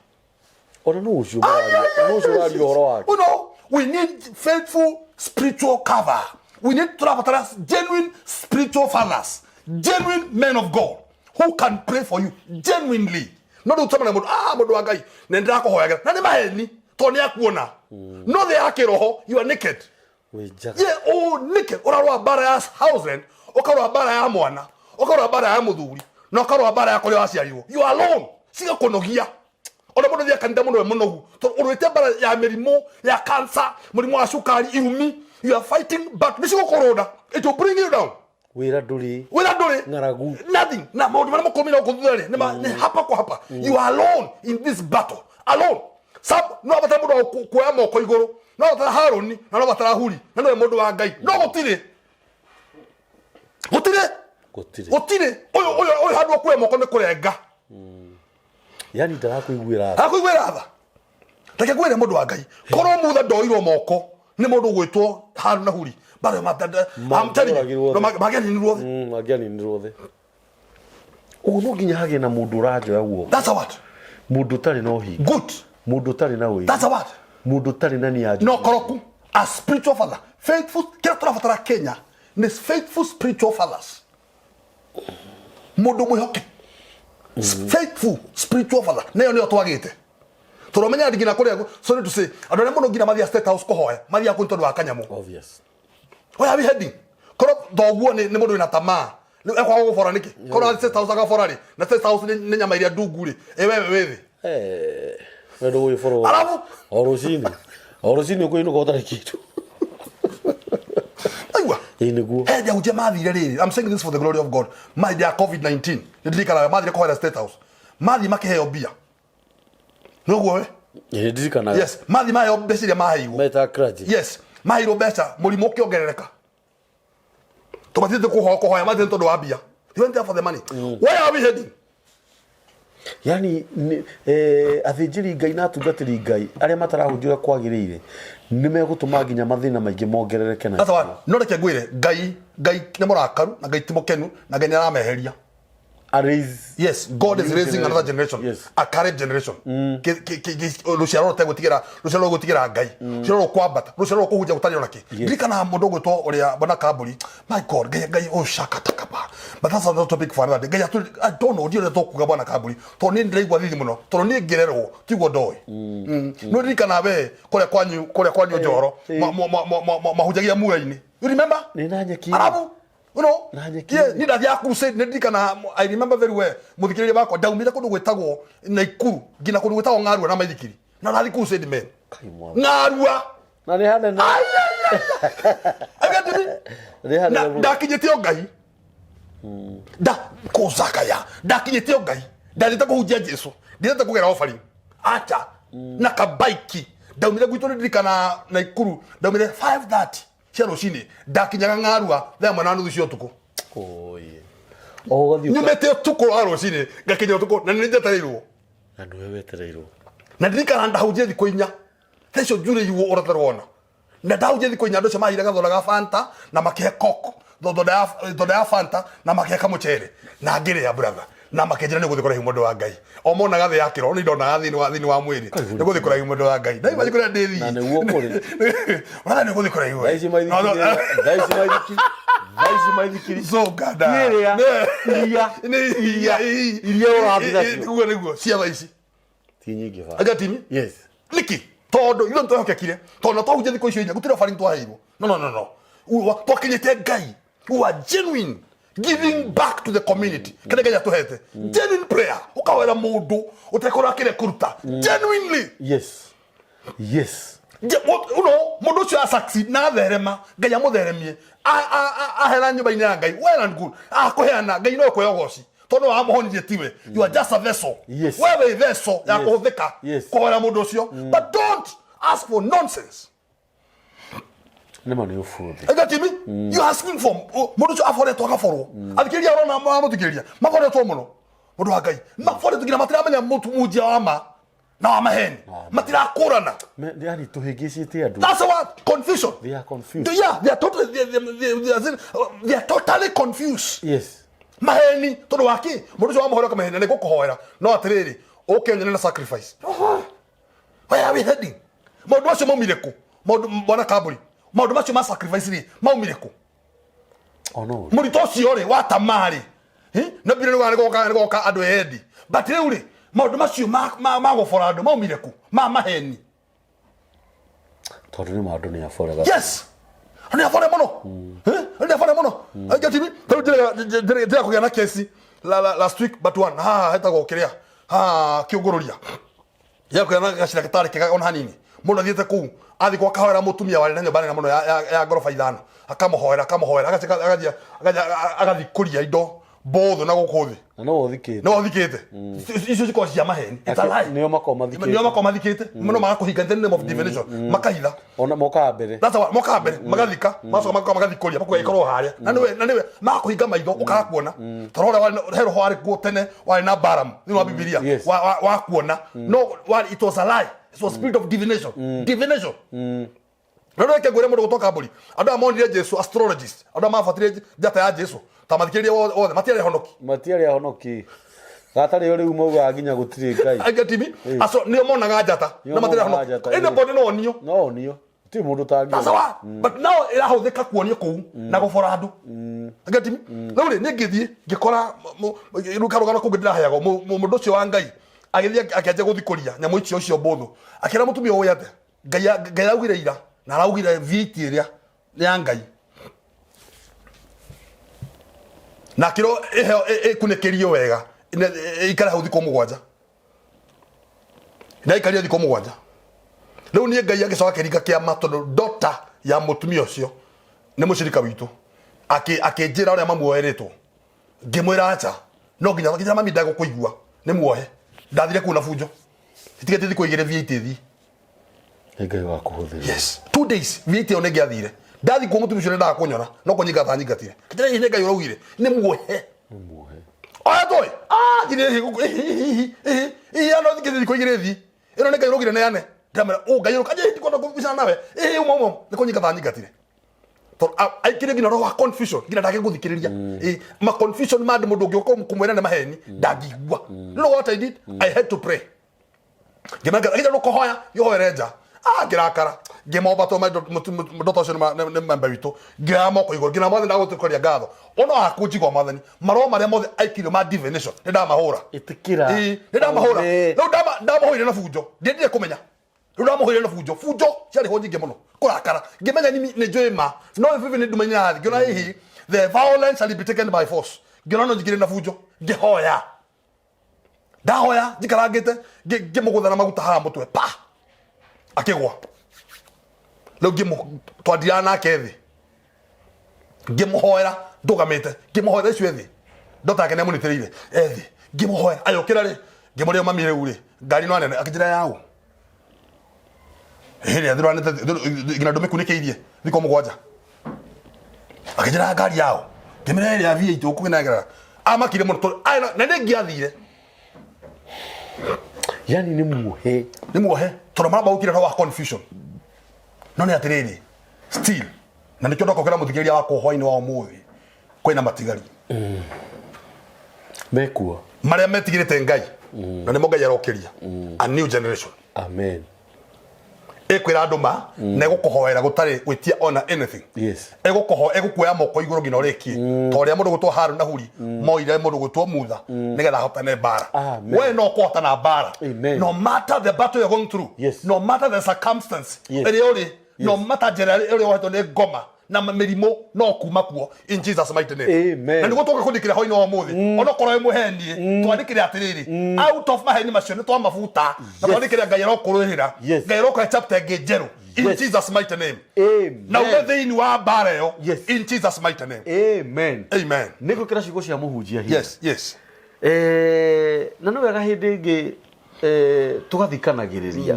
Ona no ũcio ũraria, no ũcio ũraria ũhoro wake. You know, we need faithful spiritual cover. We need tũrabatara genuine spiritual fathers, genuine men of God who can pray for you genuinely. No rĩu tũmana mũndũ, ah, mũndũ wa Ngai, nĩ ndĩrakũhoyagĩra. Na nĩ maheni, tondũ nĩ akuona. No thĩ ya kĩroho, you are naked. Wĩ njaga. Ye, oh, naked. Ũrarũa mbara ya house rent, ũkarũa mbara ya mwana, ũkarũa mbara ya mũthuri, na ũkarũa mbara ya kũrĩa waciarirwo. You are alone. Cigakũnogia. Ona mũndũ thiaga kanitha mũno we mũnogu. Tondũ ũrũĩte mbara ya mĩrimũ, ya cancer, mũrimũ wa cukari, irumi. You are fighting but nĩ cigũkũrũnda. It will bring you down. Wĩra ndũrĩ. Wĩra ndũrĩ. Ng'aragu. Nothing. Na maũndũ marĩa makũrũmĩrĩra gũkũ thutha rĩ, nĩ hapa kwa hapa. You are alone in this battle. Alone. Some, no abatara mũndũ wa kuoya moko igũrũ. No abatara Harũni, na no abatara Huri, na nĩwe mũndũ wa Ngai. No gũtirĩ. Gũtirĩ. Gũtirĩ. Gũtirĩ. Ũyũ, ũyũ, ũyũ handũ ha kuoya moko nĩ kũrenga. Yani ndarakuiguĩra tha. Arakuiguĩra tha. Reke ngwĩre mũndũ wa Ngai, korwo Mutha ndoirwo moko nĩ mũndũ ũgwĩtwo Harũni na Huri, mbara ĩyo I'm telling you, Mangĩoragirwo no othe. mangĩaninirwo othe. Mangĩaninirwo othe. Ũguo no nginya hagĩe na mũndũ ũranjoya guoko. That's a what? Mũndũ ũtarĩ na ũhinga. Good. Mũndũ ũtarĩ na ũiru. That's a what? Mũndũ ũtarĩ na nia njũru. No koroku, a spiritual father, faithful, kĩrĩa tũrabatara Kenya nĩ faithful spiritual fathers. Mũndũ mwĩhokeku. Faithful spiritual father. Nayo nĩyo twagĩte. Tondũ ũmenyaga nginya kũrĩa, sorry to say, andũ arĩa mũno nginya mathiaga State House kũhoya, mathiaga kũu nĩ tondũ wa kanyamũ. Obvious. Where are we heading? Korwo thoguo nĩ mũndũ wĩna tamaa. Rĩu ekwaga gũbora nĩkĩ? Korwo athiĩ State House agabora rĩ, na State House nĩ nyama iria ndungu rĩ, ĩ we wĩ thĩ. Eh, we ndũgũgĩbora Alafu o rũcinĩ. O rũcinĩ ũkũinũka ũtarĩ kĩndũ. Aigua. Ĩĩ nĩguo. He hĩndĩ ahunjia mathire rĩrĩ, I'm saying this for the glory of God. Mahĩndĩ ya COVID-19, nĩ ndirikanaga mathire kũhoera State House. Mathiĩ makĩheo mbia. Nĩũguo we? Ĩĩ ndirikanaga. Yes, mathiĩ maheo mbeca iria maheirwo. Metaga clergy. Yes, maheirwo mbeca mũrimũ ũkĩongerereka. Tũmathiĩte kũhoya kũhoya mathiĩte tondũ wa mbia. They went there for the money. Where are we heading? Yani athĩnjĩri Ngai na atungatĩri Ngai arĩa matarahunjia ũrĩa kwagĩrĩire nĩ megũtũma nginya mathĩna maingĩ mongerereke na That's why no reke ngwĩre Ngai Ngai nĩ mũrakaru na Ngai ti mũkenu na Ngai nĩ arameheria. Raise Yes, God is new raising another generation. Yes. A current generation. Rũciaro rũtegwĩtigĩra, rũciaro rũgwĩtigĩra Ngai. Rũciaro rũkwambata, rũciaro rũkũhunjia gũtarĩ ona kĩ. Ndirikanaga mũndũ ũgwĩtwo ũrĩa Bwana Kamburi. My God, Ngai Ngai oh shakatakapa. But that's another topic for another day. Ngai atũ I don't know, ndiũĩ ũrĩa tũkuga Bwana Kamburi. Tondũ niĩ ndĩraigua thithi mũno. Tondũ niĩ ngĩrerwo tiguo ndoĩ. No ndirikanaga we kũrĩa kwanyu, kũrĩa kwanyu Njoro, mahunjagia mura-inĩ. You remember? Nĩ na nyeki. Arabu you know, Na nyeki. yeah, ni ndathiaga crusade nĩ ndirikana I remember very well mũthikĩrĩria wakwa ndaumire kũndũ gwĩtagwo Naikuru nginya kũndũ gwĩtagwo Ng'arua na maithikiri na ndathi crusade men Kai mwathani. Ng'arua Na nĩ hanene. Ai, ai, ai, ai. Ai, Nĩ hanene na mũno. ndakinyĩte o Ngai nda kũcakaya ndakinyĩte o Ngai ndathiĩte kũhunjia Jesu ndiĩte kũgera offering acha na kabaiki ndaumire gwitũ nĩ ndirikana Naikuru ndaumire 5:30 cia rũcinĩ ndakinyaga Ng'arua thaa ĩmwe na nuthu cia ũtukũ. Oye. O ũgathiĩ ũka- Nyumĩte ũtukũ wa rũcinĩ ngakinya ũtukũ na nĩ njetereirwo. Na nĩwe wetereirwo. Na ndirikana ndahunjia thikũ inya. Thaa icio njurĩirwo ũrĩa ũtarĩ wona. Na ndahunjia thikũ inya andũ acio maheire gathoda ga Fanta na makĩhe Coke. Thoda ya Fanta na makĩhe kamũcere. Na ngĩrĩa brother. Na makĩnjĩra nĩ ũgũthiĩ kũraihu mũndũ wa Ngai. O monaga thĩ ya kĩroho, niĩ ndonaga thĩinĩ wa mwĩrĩ. Nĩ ũgũthiĩ kũraihu mũndũ wa Ngai. Ndaigua kũrĩa ndĩthiĩ. Na nĩguo kũrĩ. Brother nĩ ũgũthiĩ kũraihu. Thaa ici maithikiri, thaa ici maithikiri, thaa ici maithikiri. Zũnganda. Iria, iria, Nĩ iria, iria ũrathiĩ nacio. Nĩguo, nĩguo, cia thaa ici. Ti nyingĩ ba. Anga timi? Yes. Nĩkĩ? Tondũ ithuĩ nĩtwehokekire. Tondũ na twahunjia thikũ icio inya, gũtirĩ offering twaheirwo. No, no, no, no. Twakinyĩte Ngai. We are genuine giving back to the community. Kĩrĩa Ngai atũhete. Genuine prayer. Ũkahoera mũndũ ũtekũrora kĩrĩa kũruta. Genuinely. Yes, yes. Mũndũ ũcio a succeed na atherema, Ngai amũtheremie. Ahera nyũmba-inĩ ya Ngai. Well and good. Akũheana, Ngai no ekũhe ũgoci. Tondũ wamũhonirie tiwe. You are just a vessel. Yes. We wĩ vessel ya Yes. kũhũthĩka Yes. kũhoera mũndũ ũcio. But don't ask for nonsense. Nĩ ma nĩ ũbũthĩ. You get me? You asking for mũndũ ũcio aboretwo agaborwo. Athikĩrĩria ũrona mamũthikĩrĩria. Maboretwo mũno. Mũndũ wa Ngai. Maboretwo nginya matiramenya mũtu munjia wa ma na wa maheni. Matirakũrana. Yani tũhĩngĩcĩte andũ. That's what confusion. They are confused. Yeah, they are totally they are totally confused. Yes. Maheni tondũ wa kĩ? Mũndũ ũcio wamũhoera ũkamũhenia nĩ ngũkũhoera. No atĩrĩrĩ, ũke ũnyone na sacrifice. Where are we heading? Maũndũ macio maumire kũ? Maũndũ bwana Kambũri. Maũndũ macio ma sacrifice rĩ, maumire kũ? Ono. Mũrito ũcio rĩ, wa tamaa rĩ. Na mbire nĩ goka nĩ goka andũ endi. But rĩu rĩ, maũndũ macio ma gũbora andũ maumire kũ? Ma maheni. Tondũ nĩ ma andũ nĩ aboraga. Yes. Nĩ abore mũno. Nĩ abore mũno. Get me? Rĩu ndĩrega kũgĩa na kesi last week but one. Haha hetagwo kĩrĩa. Haha kĩũngũrũria. Ya kũgĩa na gacira gatarĩ kega ona hanini. Mũndũ athiĩte kũu, athiĩ kwa akahoera mũtumia warĩ na nyũmba nene mũno ya ngoroba ithano. Akamũhoera, akamũhoera, agacoka agathiĩ, agathiĩ kũria indo mbũthũ na gũkũ thĩ. Na no ũthikĩte. No ũthikĩte. Icio cikoragwo cia maheni. It's a lie. Nĩo makoragwo mathikĩte. Nĩo makoragwo mathikĩte. Mũno magakũhinga in the name of divination. Makahitha. Ona mokaga mbere. That's why mokaga mbere magathika, magacoka magoka magathikũria, makuga ĩkorwo harĩa. Na nĩwe magakũhinga maitho ũkaga kuona. Tondũ ũrĩa warĩ he roho warĩ kuo tene warĩ na Balaam thĩinĩ wa Bibilia Yes. wa kuona. No warĩ it was a lie. It was spirit of divination. Divination. Na reke ngwĩre mũndũ gũtoka mbũri. Andũ aya monire Jesu astrologist. Andũ aya mabatire njata ya Jesu. Ta mathikĩrĩria othe matiarĩ honoki. Matiarĩ ahonoki. Gatarĩ o rĩu maugaga nginya gũtirĩ Ngai. I get me? Acio nĩo monaga njata Nĩo na matirĩ monaga honoki. njata, Anybody no onio. No onio. Gũtirĩ mũndũ ũtangĩona. That's why. But now ĩrahũthĩka kuonio kũu na gũbora andũ. I get me? Rĩu rĩ niĩ ngĩthiĩ ngĩkora rĩu karũgano kũngĩ ndĩraheagwo mũndũ ũcio wa Ngai agĩthiĩ akĩanjia gũthikũria nyamũ icio icio mbũthũ. Akĩra mũtumia ũyũ atĩa? Ngai araugire ira na araugire viti ĩrĩa nĩ ya Ngai. Na akĩrwo ĩheo ĩkunĩkĩrio wega ĩikare hau thikũ 7. Ndaikaria thikũ 7. Rĩu niĩ Ngai agĩcoka akĩringa kĩama tondũ daughter ya mũtumia ũcio nĩ mũcirika witũ. Akĩnjĩra ũrĩa mamuoeretwo. Ngĩmwĩra acha. No nginya nginya mami ndagũkũigua. Nĩ muohe. Ndathire kũu na bunjo. Itigĩte thikũ 2 V8 ĩthiĩ. Nĩ Ngai wa kũhũthĩra. Yes. 2 days V8 ĩyo nĩ ngĩathire. Ndathi kuo mũtumia ũcio nĩendaga kũnyona. No kũnyingata anyingatire. Kĩnjĩra hihi nĩ Ngai ũraugire. Nĩ muohe. Nĩ muohe. Oya toy. Ah, njire hihi gũkũ. Hihi, hihi, hihi. Hihi, ano thikĩ thikũ 2 ĩthiĩ. Ĩno nĩ Ngai ũraugire neane. Ndamwĩra, ũ Ngai ũrauga, njĩra ndikwenda kũbicana nawe. Hihi, uma, uma. Nĩ kũnyingata anyingatire. Tondũ aikire nginya roho wa confusion, nginya ndangĩgũthikĩrĩria. Ma confusion ma andũ mũndũ ũngĩũka kũmwĩra nĩ maheni, ndangĩigua. You know what I did? I had to pray. Ngĩmera ngĩra ndũkũhoya, yohere nja. Ah, ngĩrakara. Ngĩmomba tondũ ndoto ũcio nĩ memba witũ. Ngĩoya moko igũrũ, nginya mwathani ndagũtũkoria ngatho. Ona wakũnjigua mwathani, marũa marĩa mothe aikirio ma divination, nĩ ndamahũra. Ĩtĩkĩra. Ĩĩ, nĩ ndamahũra. Amen. Rĩu ndamahũrire na bunjo. Ndiendire kũmenya. Rĩu ndamahũrire na bunjo. Bunjo ciarĩ ho nyingĩ mũno. Kũrakara. Ngĩmenya nĩ njũĩ ma. No bibi nĩ nduma nyathi. Ngĩona hihi the violence shall be taken by force. Ngĩona no njingĩre na bunjo. Ngĩhoya. Ndahoya njikarangĩte ngĩmũgũtha na maguta haha mũtwe pa akĩgwa. Rĩu twandiraga nake thĩ. Ngĩmũhoera ndũgamĩte, ngĩmũhoera icio ethĩ. Ndota yake nĩamũnitĩrĩire ethĩ. Ngĩmũhoera agĩũkĩra rĩ, ngĩmũrĩa mami rĩu rĩ, ngari no nene akĩnjĩra yaũ. Hĩrĩ athiranĩte nginya ndũmĩkunĩkĩirie thikũ 7. Akĩnjĩra ngari yao. Ngĩmĩra ĩrĩa V8 ũkũgĩnengera. Amakire mũno tondũ na nĩ ngĩathire. Yani nĩ muohe. Nĩ muohe tondũ marabaũkire roho wa confusion. No nĩ atĩrĩrĩ, still na nĩkĩo ndokokera mũthikĩrĩria wakwa hwainĩ wa ũmũthĩ kwĩna matigari. Mekuo. Marĩa metigĩrĩte Ngai. Na nĩmo Ngai arokĩria. A new generation. Amen. Ĩkwĩra andũ ma, na ĩgũkũhoera gũtarĩ gwĩtia ona anything. Yes. Ĩgũkuoya moko igũrũ nginya ũrĩkie. Ta ũrĩa mũndũ gwĩtwo Harũni na Huri moire mũndũ gwĩtwo Mutha nĩgetha ahotane mbara. Amen. We no kũhotana mbara. Amen. No matter the battle you're going through. Yes. No matter the circumstance. Yes. Ĩrĩa ũrĩ, no matter njĩra ĩrĩa ũhetwo nĩ ngoma. Na mĩrimũ no kuma kuo in Jesus mighty name. Amen. Na nĩguo tũka kũndĩkĩra hwainĩ wa ũmũthĩ, onokorwo wĩ mũhenie, twandĩkĩre atĩrĩrĩ, out of maheni macio nĩ twamabuta na twandĩkĩre Ngai arokũrũĩrĩra. Ngai arokũhe chapter ĩngĩ njerũ in Jesus mighty name. Na ume Amen. thĩinĩ wa mbara ĩyo in Jesus mighty name. Amen. Amen. Nĩ ngwĩkĩra ciugo cia mũhunjia hinya. Yes. Na nĩ wega hĩndĩ ĩngĩ tũgathikanagĩrĩria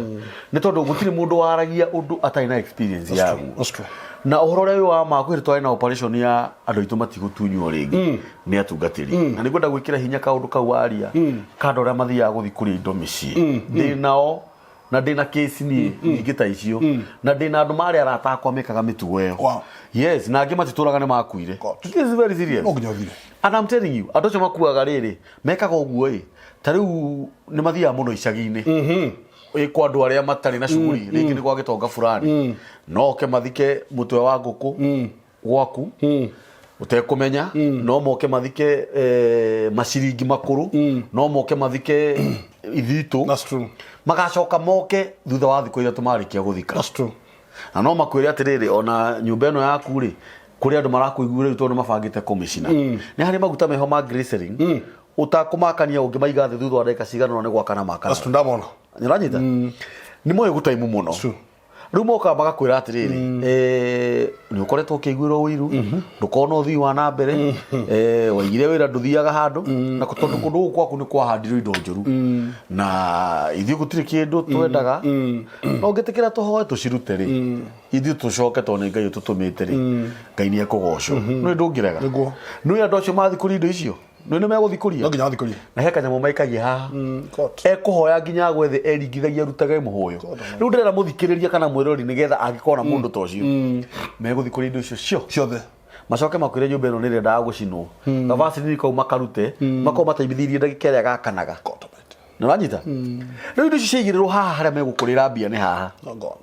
nĩ tondũ gũtirĩ mũndũ waragia ũndũ atarĩ na experience yaguo. That's true. Na ũhoro ũrĩa wĩ wa ma kwĩrĩ twarĩ na operation ya andũ aitũ matigũtunywo rĩngĩ nĩ atungatĩri, na nĩ ngwenda gwĩkĩra hinya kaũndũ kau waria ka andũ arĩa mathiaga gũthiĩ kũrĩa indo mĩciĩ. Ndĩ nao na ndĩ na kesi niĩ nyingĩ ta icio, na ndĩ na andũ marĩ arata akwa mekaga mĩtugo ĩyo. Yes, na angĩ matitũraga nĩ makuire. God. This is very serious. No nginya ũthire. And I'm telling you, andũ acio makuaga rĩrĩ mekaga ũguo ĩ, ta rĩu nĩ mathiaga mũno icagi-inĩ ĩ kwa andũ arĩa matarĩ na shughuli, rĩngĩ nĩ gwa gĩtonga fulani, no oke mathike mũtwe wa ngũkũ gwaku ũtekũmenya, no moke mathike maciringi makũrũ, no moke mathike ithitũ. That's true. Magacoka moke thutha wa thikũ 3 marĩkia gũthika. That's true. Na no makwĩre atĩrĩrĩ, ona nyũmba ĩno yaku rĩ, kũrĩ andũ marakũiguĩra rĩu tondũ nĩ mabangĩte kũmĩcina, nĩ harĩ maguta meho ma glycerin ũtakũmakania ũngĩmaiga thĩ thutha wa ndagĩka cigana ũna nĩ gwakana makana. That's true, ndamona. Nĩũranyita? Nĩ moĩ gũtaimu mũno. True. Rĩu mokaga magakwĩra atĩrĩrĩ, nĩ ũkoretwo ũkĩiguĩrwo ũiru, ndũkona ũthii wa na mbere, waigire wĩra ndũthiaga handũ, na tondũ kũndũ gũkũ gwaku nĩ kwahandirwo indo njũru na ithuĩ gũtirĩ kĩndũ twendaga, no ũngĩtĩkĩra tũhoe tũcirute rĩ, ithuĩ tũcoke tondũ nĩ Ngai ũtũtũmĩte rĩ, Ngai nĩ ekũgocwo. Nĩ ndũngĩrega. Nĩguo. Nĩ andũ acio mathiĩ kũria indo icio, nĩ nĩ megũthiĩ kũria. No nginya wathikũrie. Na he kanyamũ maikagia haha. God. Ekũhoya nginya agwe thĩ eringithagia arutage mũhũyũ. Rĩu ndĩrera mũthikĩrĩria kana mwĩrori nĩgetha angĩkorwo na mũndũ ta ũcio megũthiĩ kũrĩa indo icio cio ciothe, macoke makwĩre nyũmba ĩno nĩ ĩrendaga gũcinwo, gabacini kau makarute, makorwo mateithĩrĩirie ndagĩka ĩrĩa gakanaga. God almighty. Nĩ ũranyita? Rĩu indo icio ciaigĩrĩrwo haha harĩa megũkũrĩra mbia nĩ haha. Oh God.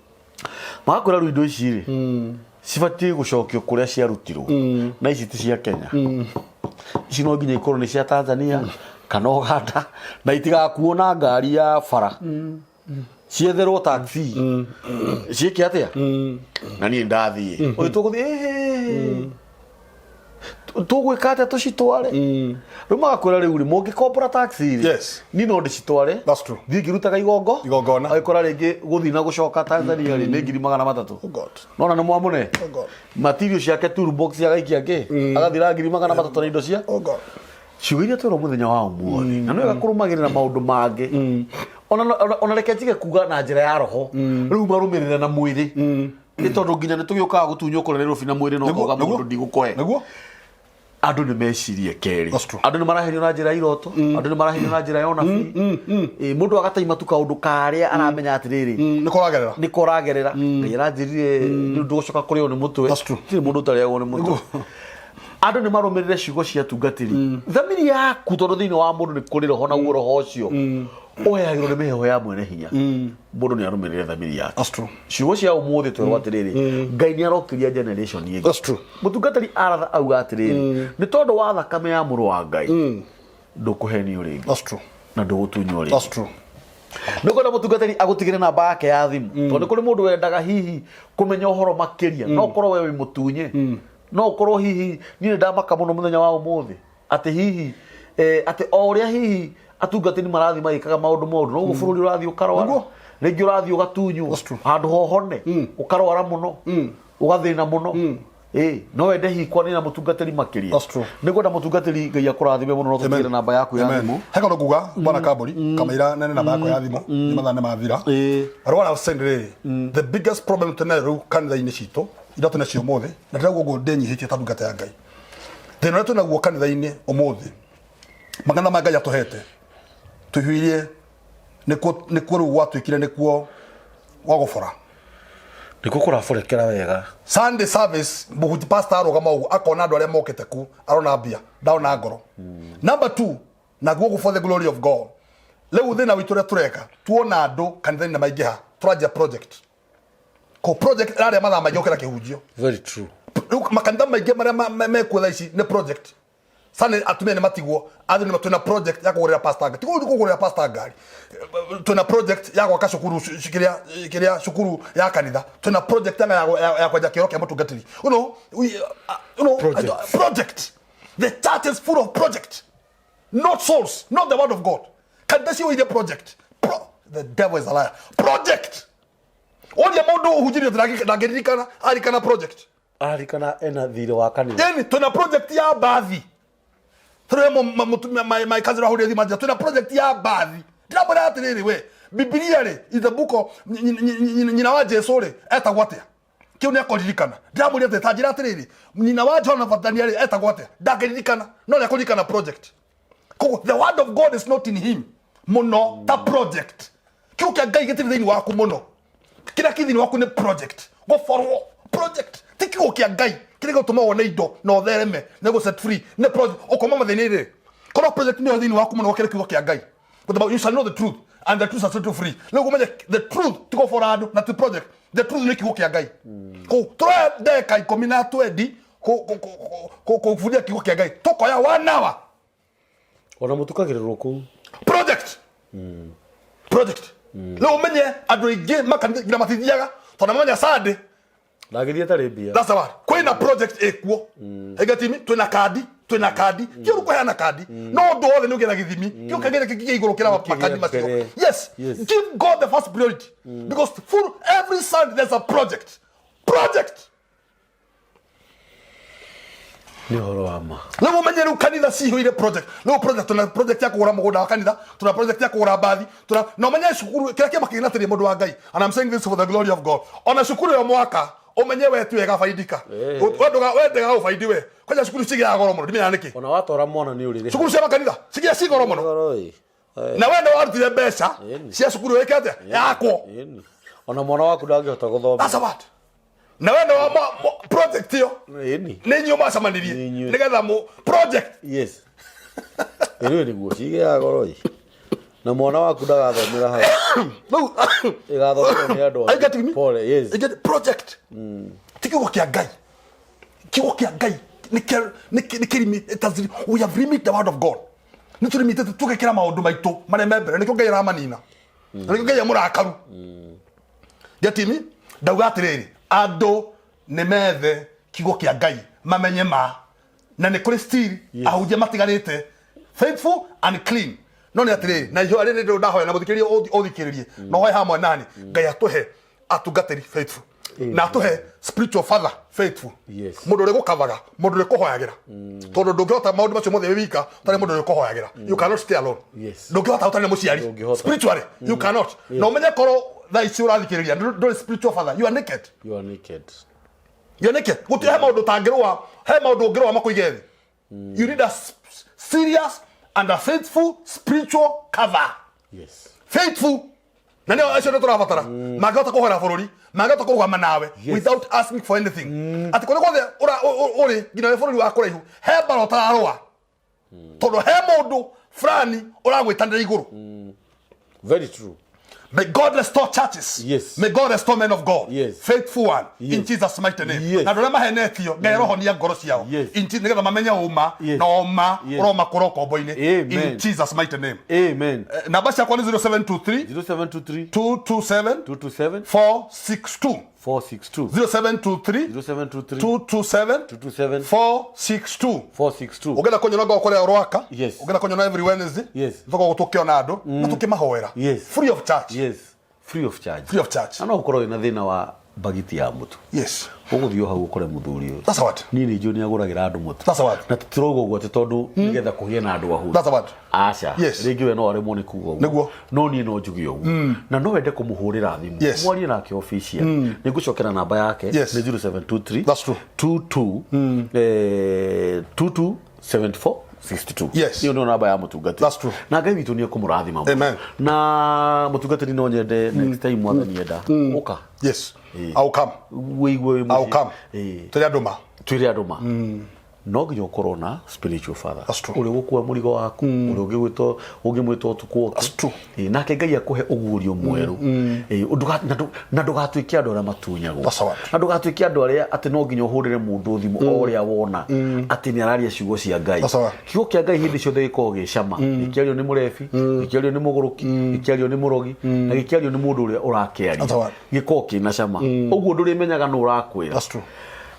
Magakwĩra rĩu indo ici rĩ cibatiĩ gũcokio kũrĩa ciarutirwo, na ici ti cia Kenya, ici no nginya ikorwo nĩ cia Tanzania kana Uganda, na itigakuo na ngari ya bara, cietherwo taxi ciĩke atĩa, na niĩ ndathiĩ ũyũ tũgũthiĩ tũgwĩka atĩa tũcitware. Rĩu magakwĩra rĩu rĩ mũngĩkombora taxi rĩ, niĩ no ndĩcitware. That's true. Thiĩ ngĩrutaga igongo Igongona. Agĩkora rĩngĩ gũthiĩ na gũcoka Tanzania rĩ nĩ 300,000. Oh God. Nona nĩ mwamũne. Oh God. Material ciake toolbox agaikia ngĩ agathira 300,000 na indo cia Oh God. Ciugo iria twerwo mũthenya wa ũmũthĩ, na nĩ wega kũrũmagĩrĩra maũndũ mangĩ, ona reke njige kuga na njĩra ya roho, rĩu marũmĩrĩre na mwĩrĩ, nĩ tondũ nginya nĩ tũgĩũkaga gũtunywo kũrĩa Nairobi na mwĩrĩ no Nĩguo, koga nĩguo. mũndũ ndigũkũhe. Nĩguo. Andũ nĩ mecirie kerĩ. That's true. Andũ nĩ maraherio na njĩra ya iroto, andũ nĩ maraherio na njĩra ya ũnabii. Ĩ, mũndũ agataima tu kaũndũ karĩa aramenya atĩrĩrĩ Nĩ kũragerera. Nĩ koragerera, Ngai aranjĩrire rĩu ndũgũcoka kũrĩo nĩ mũtwe. That's true. Tirĩ mũndũ ũtarĩagwo nĩ mũtwe. Andũ nĩ marũmĩrĩre ciugo cia tungatĩri, thamiri yaku, tondũ thĩinĩ wa mũndũ nĩ kũrĩ roho, naguo roho ũcio ũheagĩrwo nĩ mĩheho ya mwene hinya. Mũndũ nĩ arũmĩrĩre thamiri yake. That's true. Ciugo cia ũmũthĩ twerwo atĩrĩrĩ, Ngai nĩ arokĩria generation ĩngĩ. That's true. Mũtungatĩri aratha auga atĩrĩrĩ, nĩ tondũ wa thakame ya mũrũ wa Ngai ndũkũhenio rĩngĩ That's true. na ndũgũtunywo rĩngĩ. That's true. Nĩ kwenda mũtungatĩri agũtigĩre namba yake ya thimũ, tondũ nĩ kũrĩ mũndũ wendaga hihi kũmenya ũhoro makĩria. No ũkorwo we wĩ mũtunye, no ũkorwo hihi niĩ nĩ ndamaka mũno mũthenya wa ũmũthĩ atĩ hihi atĩ o ũrĩa hihi atungatĩri marathiĩ magĩkaga maũndũ moru, noguo bũrũri ũrathiĩ ũkarwara. Nĩguo. Rĩngĩ ũrathiĩ ũgatunywo That's true. handũ hohone, ũkarwara mũno, ũgathĩna mũno. Ĩ, no wende hihi kwaria na mũtungatĩri makĩria. That's true. Nĩ kwenda mũtungatĩri, Ngai akũrathime mũno, no tũtigĩre namba yaku ya Amen. thimũ. He kaũndũ nguga bwana Kambũri, kamaira nene namba yakwa ya thimũ, nĩ mathaa nĩ mathira. But what I've said rĩ, the biggest problem tũnayo rĩu kanitha-inĩ citũ iria tũnacio ũmũthĩ, na ndĩrauga ũguo ndĩnyihĩtie ta ndungata ya Ngai, thĩna ũrĩa twĩnaguo kanitha-inĩ ũmũthĩ, makanitha ma Ngai atũhete tũihũirie nĩkuo nĩkuo rĩu gwatuĩkire nĩkuo gwa gũbora. Nĩkuo kũraborekera wega. Sunday service, mũhunji pastor arũgama ũguo akona andũ arĩa mokĩte ku, arona mbia, ndona ngoro. Number two, naguo gũ for the glory of God. Rĩu thĩna witũ ũrĩa tũreka, tuona andũ kanitha-inĩ maingĩha, tũranjia project ko project ĩrarĩa mathaa maingĩ gũkĩra kĩhunjio. Very true. Rĩu makanitha maingĩ marĩa mekuo thaa ici nĩ project. Sunday atumia nĩ matigwo, athuri nĩ twĩna project ya kũgũrĩra pastor ngari. Ti kũgũrĩra pastor ngari. Twĩna project ya gwaka cukuru kĩrĩa kĩrĩa cukuru ya kanitha. Twĩna project ya kwenja kĩoro kĩa mũtungatĩri. You know, we, you know, Projects. Project. The church is full of project. Not souls, not the word of God. Kanitha ciyũire project. The devil is a liar. Project. Oria mũndũ ũhunjĩrio ndangĩririkana, arikana project. Ararikana ena thirĩ wa kanitha. Yani twĩna project ya mbathi. Tũrĩ mũtumia my cousin ahũrire thimũ anjĩra twĩna project ya mbathi. Ndĩramwĩra atĩrĩrĩ we, Bibilia rĩ, is the book of nyina wa Jesu rĩ, etagwo atĩa? Kĩu nĩ akũririkana. Ndĩramwĩra atĩ ta njĩra atĩrĩrĩ, nyina wa John Baptist rĩ, etagwo atĩa? Ndangĩririkana, no nĩ akũririkana project. Koguo the word of God is not in him mũno ta project. Kiugo kĩa Ngai gĩtirĩ thĩinĩ waku mũno. Kĩrĩa kĩ thĩinĩ waku nĩ project. Gũborwo project. Ti kiugo kĩa Ngai kĩrĩa gĩgũtũma wone indo na ũthereme na gũ set free nĩ project. Ũkoma mathĩna-inĩ rĩ, korwo project nĩyo thĩinĩ waku mũno gũkĩra kiugo kĩa Ngai. But you shall know the truth and the truth shall set you free. Rĩu ũmenye the truth ti gũbora andũ na ti project. The truth nĩ kiugo kĩa Ngai. Kũu tũroya ndagĩka ikũmi na twendi kũbundia kiugo kĩa Ngai. Tũkoya 1 hour. Ona mũtukagĩrĩrwo kũu. Project. Project. Rĩu ũmenye andũ aingĩ makanitha nginya matithiaga tondũ mamenya Sunday. Ndangĩthiĩ atarĩ mbia. That's the word. Kwĩna project ĩkuo. Ĩgatimi twĩna kandi, twĩna kandi. Ti ũru kũheana kandi. No ũndũ wothe nĩ ũgĩe na gĩthimi. Kĩu kĩagĩrĩire kĩngĩ igũrũ kĩra Kĩgĩe makandi macio. mbere. Yes. Yes. Give God the first priority. Because full every Sunday there's a project. Project. Nĩ ũhoro wa ma. Rĩu ũmenye rĩu kanitha cihũire project. Rĩu project tuna project ya kũgũra mũgũnda wa kanitha, tuna project ya kũgũra mbathi, tuna na ũmenye cukuru kĩrĩa kĩama kĩgĩna atĩrĩ mũndũ wa Ngai. And I'm saying this for the glory of God. Ona cukuru ĩyo mwaka ũmenye we ti wega baindika. We ndũga we ndega ũbaindi we. Kwanja cukuru cigĩaga goro mũno, ndimenyaga nĩkĩ. Ona watwara mwana nĩ ũrĩrĩha. Cukuru cia makanitha cigĩa ci goro mũno. Goro ĩ. Na we nĩ warutire mbeca cia cukuru ĩke atĩa? Yakwo. Ĩni. Ona mwana waku ndangĩhota gũthoma. That's a word. Na we nĩ wa project ĩyo. Ĩni. Nĩ inyuĩ mwacemanirie. Nĩ inyuĩ. Nĩgetha mũ project. Yes. Ĩrĩ nĩguo cigĩaga goro ĩ. Na mwana waku ndagathomera hau. Rĩu Ĩgathomerwo nĩ andũ Are you getting me? Pole, yes. You get project. Ti kiugo kĩa Ngai. Kiugo kĩa Ngai nĩ kĩa- nĩ kĩ- nĩ kĩrimi, it has, we have limited the word of God. Nĩ tũrimitĩte tũgekĩra maũndũ maitũ marĩa me mbere, nĩkĩo Ngai aramanina. Na nĩkĩo Ngai amũrakaru. Get me? Ndauga atĩrĩrĩ, andũ nĩ methe kiugo kĩa Ngai, mamenye ma. Na nĩ kũrĩ still ahunjia matigarĩte faithful and clean. No nĩ atĩrĩrĩ, na ihoya rĩrĩ ndahoya na mũthikĩrĩrie ũthikĩrĩrie, na ũhoe hamwe nani, Ngai atũhe atungatĩri faithful. Na atũhe spiritual father faithful. Yes. Mũndũ ũrĩa gũkavaga, mũndũ ũrĩa kũhoyagĩra. Tondũ ndũngĩhota maũndũ macio mothe wĩ wika, ũtarĩ mũndũ ũrĩa kũhoyagĩra. You cannot stay alone. Yes. Ndũngĩhota ũtarĩ na mũciari. Ndũngĩhota. Spiritually, you cannot. Na ũmenye korwo thaa ici ũrathikĩrĩria, ndũrĩ spiritual father, you are naked. You are naked. You are naked. Gũtirĩ he maũndũ ũtangĩrũa, he maũndũ ũngĩrũa makũige thĩ. You need a serious and a faithful spiritual cover. Yes. Faithful. Na nĩo acio nĩ tũrabatara. Mangĩhota kũhoera bũrũri, mangĩhota kũrũgama nawe Yes. without asking for anything. Atĩ kũrĩa guothe ũrĩ nginya wĩ bũrũri wa kũraihu, he mbara ũtararũa. Tondũ he mũndũ fulani ũragwĩtanĩra igũrũ. Very true. May God restore churches. Yes. May God restore men of God. Yes. Faithful one. Yes. In Jesus' mighty name. Yes. Na andũ arĩa mahenetio, Ngai arohonia ngoro ciao. Yes. In nĩgetha mamenye ũma, Yes. na ũma, Yes. ũroma kũra ũkombo-inĩ. Amen. In Jesus' mighty name. Amen. Namba ciakwa nĩ 0723 0723 227 227 462. 462. 0723 0723 227 227 462. 462. Ũngĩenda kũnyona ngoragwo kũrĩa Rwaka. Yes. Ũngĩenda kũnyona every Wednesday. Yes. Tũkoragwo tũkĩona andũ na tũkĩmahoera. Yes. Free of charge. Yes. Free of charge. Free of charge. Na no ũkorwo wĩna thĩna wa bagiti ya mũtu. Yes. Ũgũthiĩ o hau ũkore mũthuri ũyũ. That's what. Niĩ nĩ njũĩ nĩ agũragĩra andũ mũtu. That's what. Na tũtirauga ũguo atĩ tondũ nĩgetha kũgĩe na andũ ahũtu. That's what. Aca. Yes. Rĩngĩ we no aremwo nĩ kuga ũguo. Nĩguo. No niĩ no njuge ũguo. Na no wende kũmũhũrĩra thimũ. Yes. Mwarie nake official. Nĩ ngũcokera namba yake. Yes. Nĩ 0723 That's true. 22 22 74 62. Yes. Ĩyo nĩyo namba ya mũtungatĩri. That's true. Na Ngai witũ nĩ ekũmũrathima mũno. Amen. Na mũtungatĩri no nyende next time mwathani enda. Ũka. Yes. I'll come. Wĩigue wĩ I'll mũciĩ. come. Ĩĩ. Tũrĩ andũ ma. Twĩre andũ ma. No nginya ũkorwo na spiritual father That's true. ũrĩa ũgũkua mũrigo waku, ũrĩa ũngĩgwĩta, ũngĩmwĩta ũtukũ oke. That's true. Ĩĩ, nake Ngai akũhe ũguũrio mwerũ. Ĩĩ, na ndũgatuĩke andũ arĩa matunyagwo. That's right. Na ndũgatuĩke andũ arĩa atĩ no nginya ũhũrĩre mũndũ thimũ o ũrĩa wona atĩ nĩ araria ciugo cia Ngai. That's right. Kiugo kĩa Ngai hĩndĩ ciothe gĩkoragwo gĩ cama, gĩkĩario nĩ mũrebi, gĩkĩario nĩ mũgũrũki, gĩkĩario nĩ mũrogi, na gĩkĩario nĩ mũndũ ũrĩa ũrakĩaria. That's right. Gĩkoragwo kĩna cama. Ũguo ndũrĩmenyaga nũ ũrakwĩra. That's true.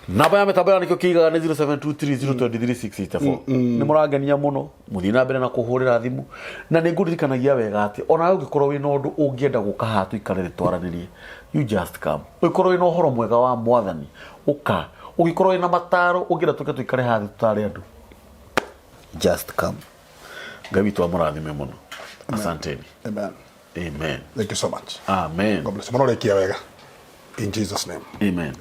Namba ya mĩtambo ya nĩkĩo kĩigaga nĩ 0723023684. Nĩ mũrangenia mũno, mũthiĩ na mbere na kũhũrĩra thimũ, na nĩ ngũririkanagia wega atĩ onawe ũngĩkorwo wĩna ũndũ ũngĩenda gũka haha tũikare thĩ twaranĩrie, you just come. Ũngĩkorwo wĩna ũhoro mwega wa Mwathani, ũka. Ũngĩkorwo wĩna mataro ũngĩenda tũke tũikare haha thĩ tũtare andũ, just come. Ngai witũ amũrathime mũno. Asanteni. Amen. Amen. Thank you so much. Amen. God bless you. Mũno rĩkia wega. In Jesus' name. Amen.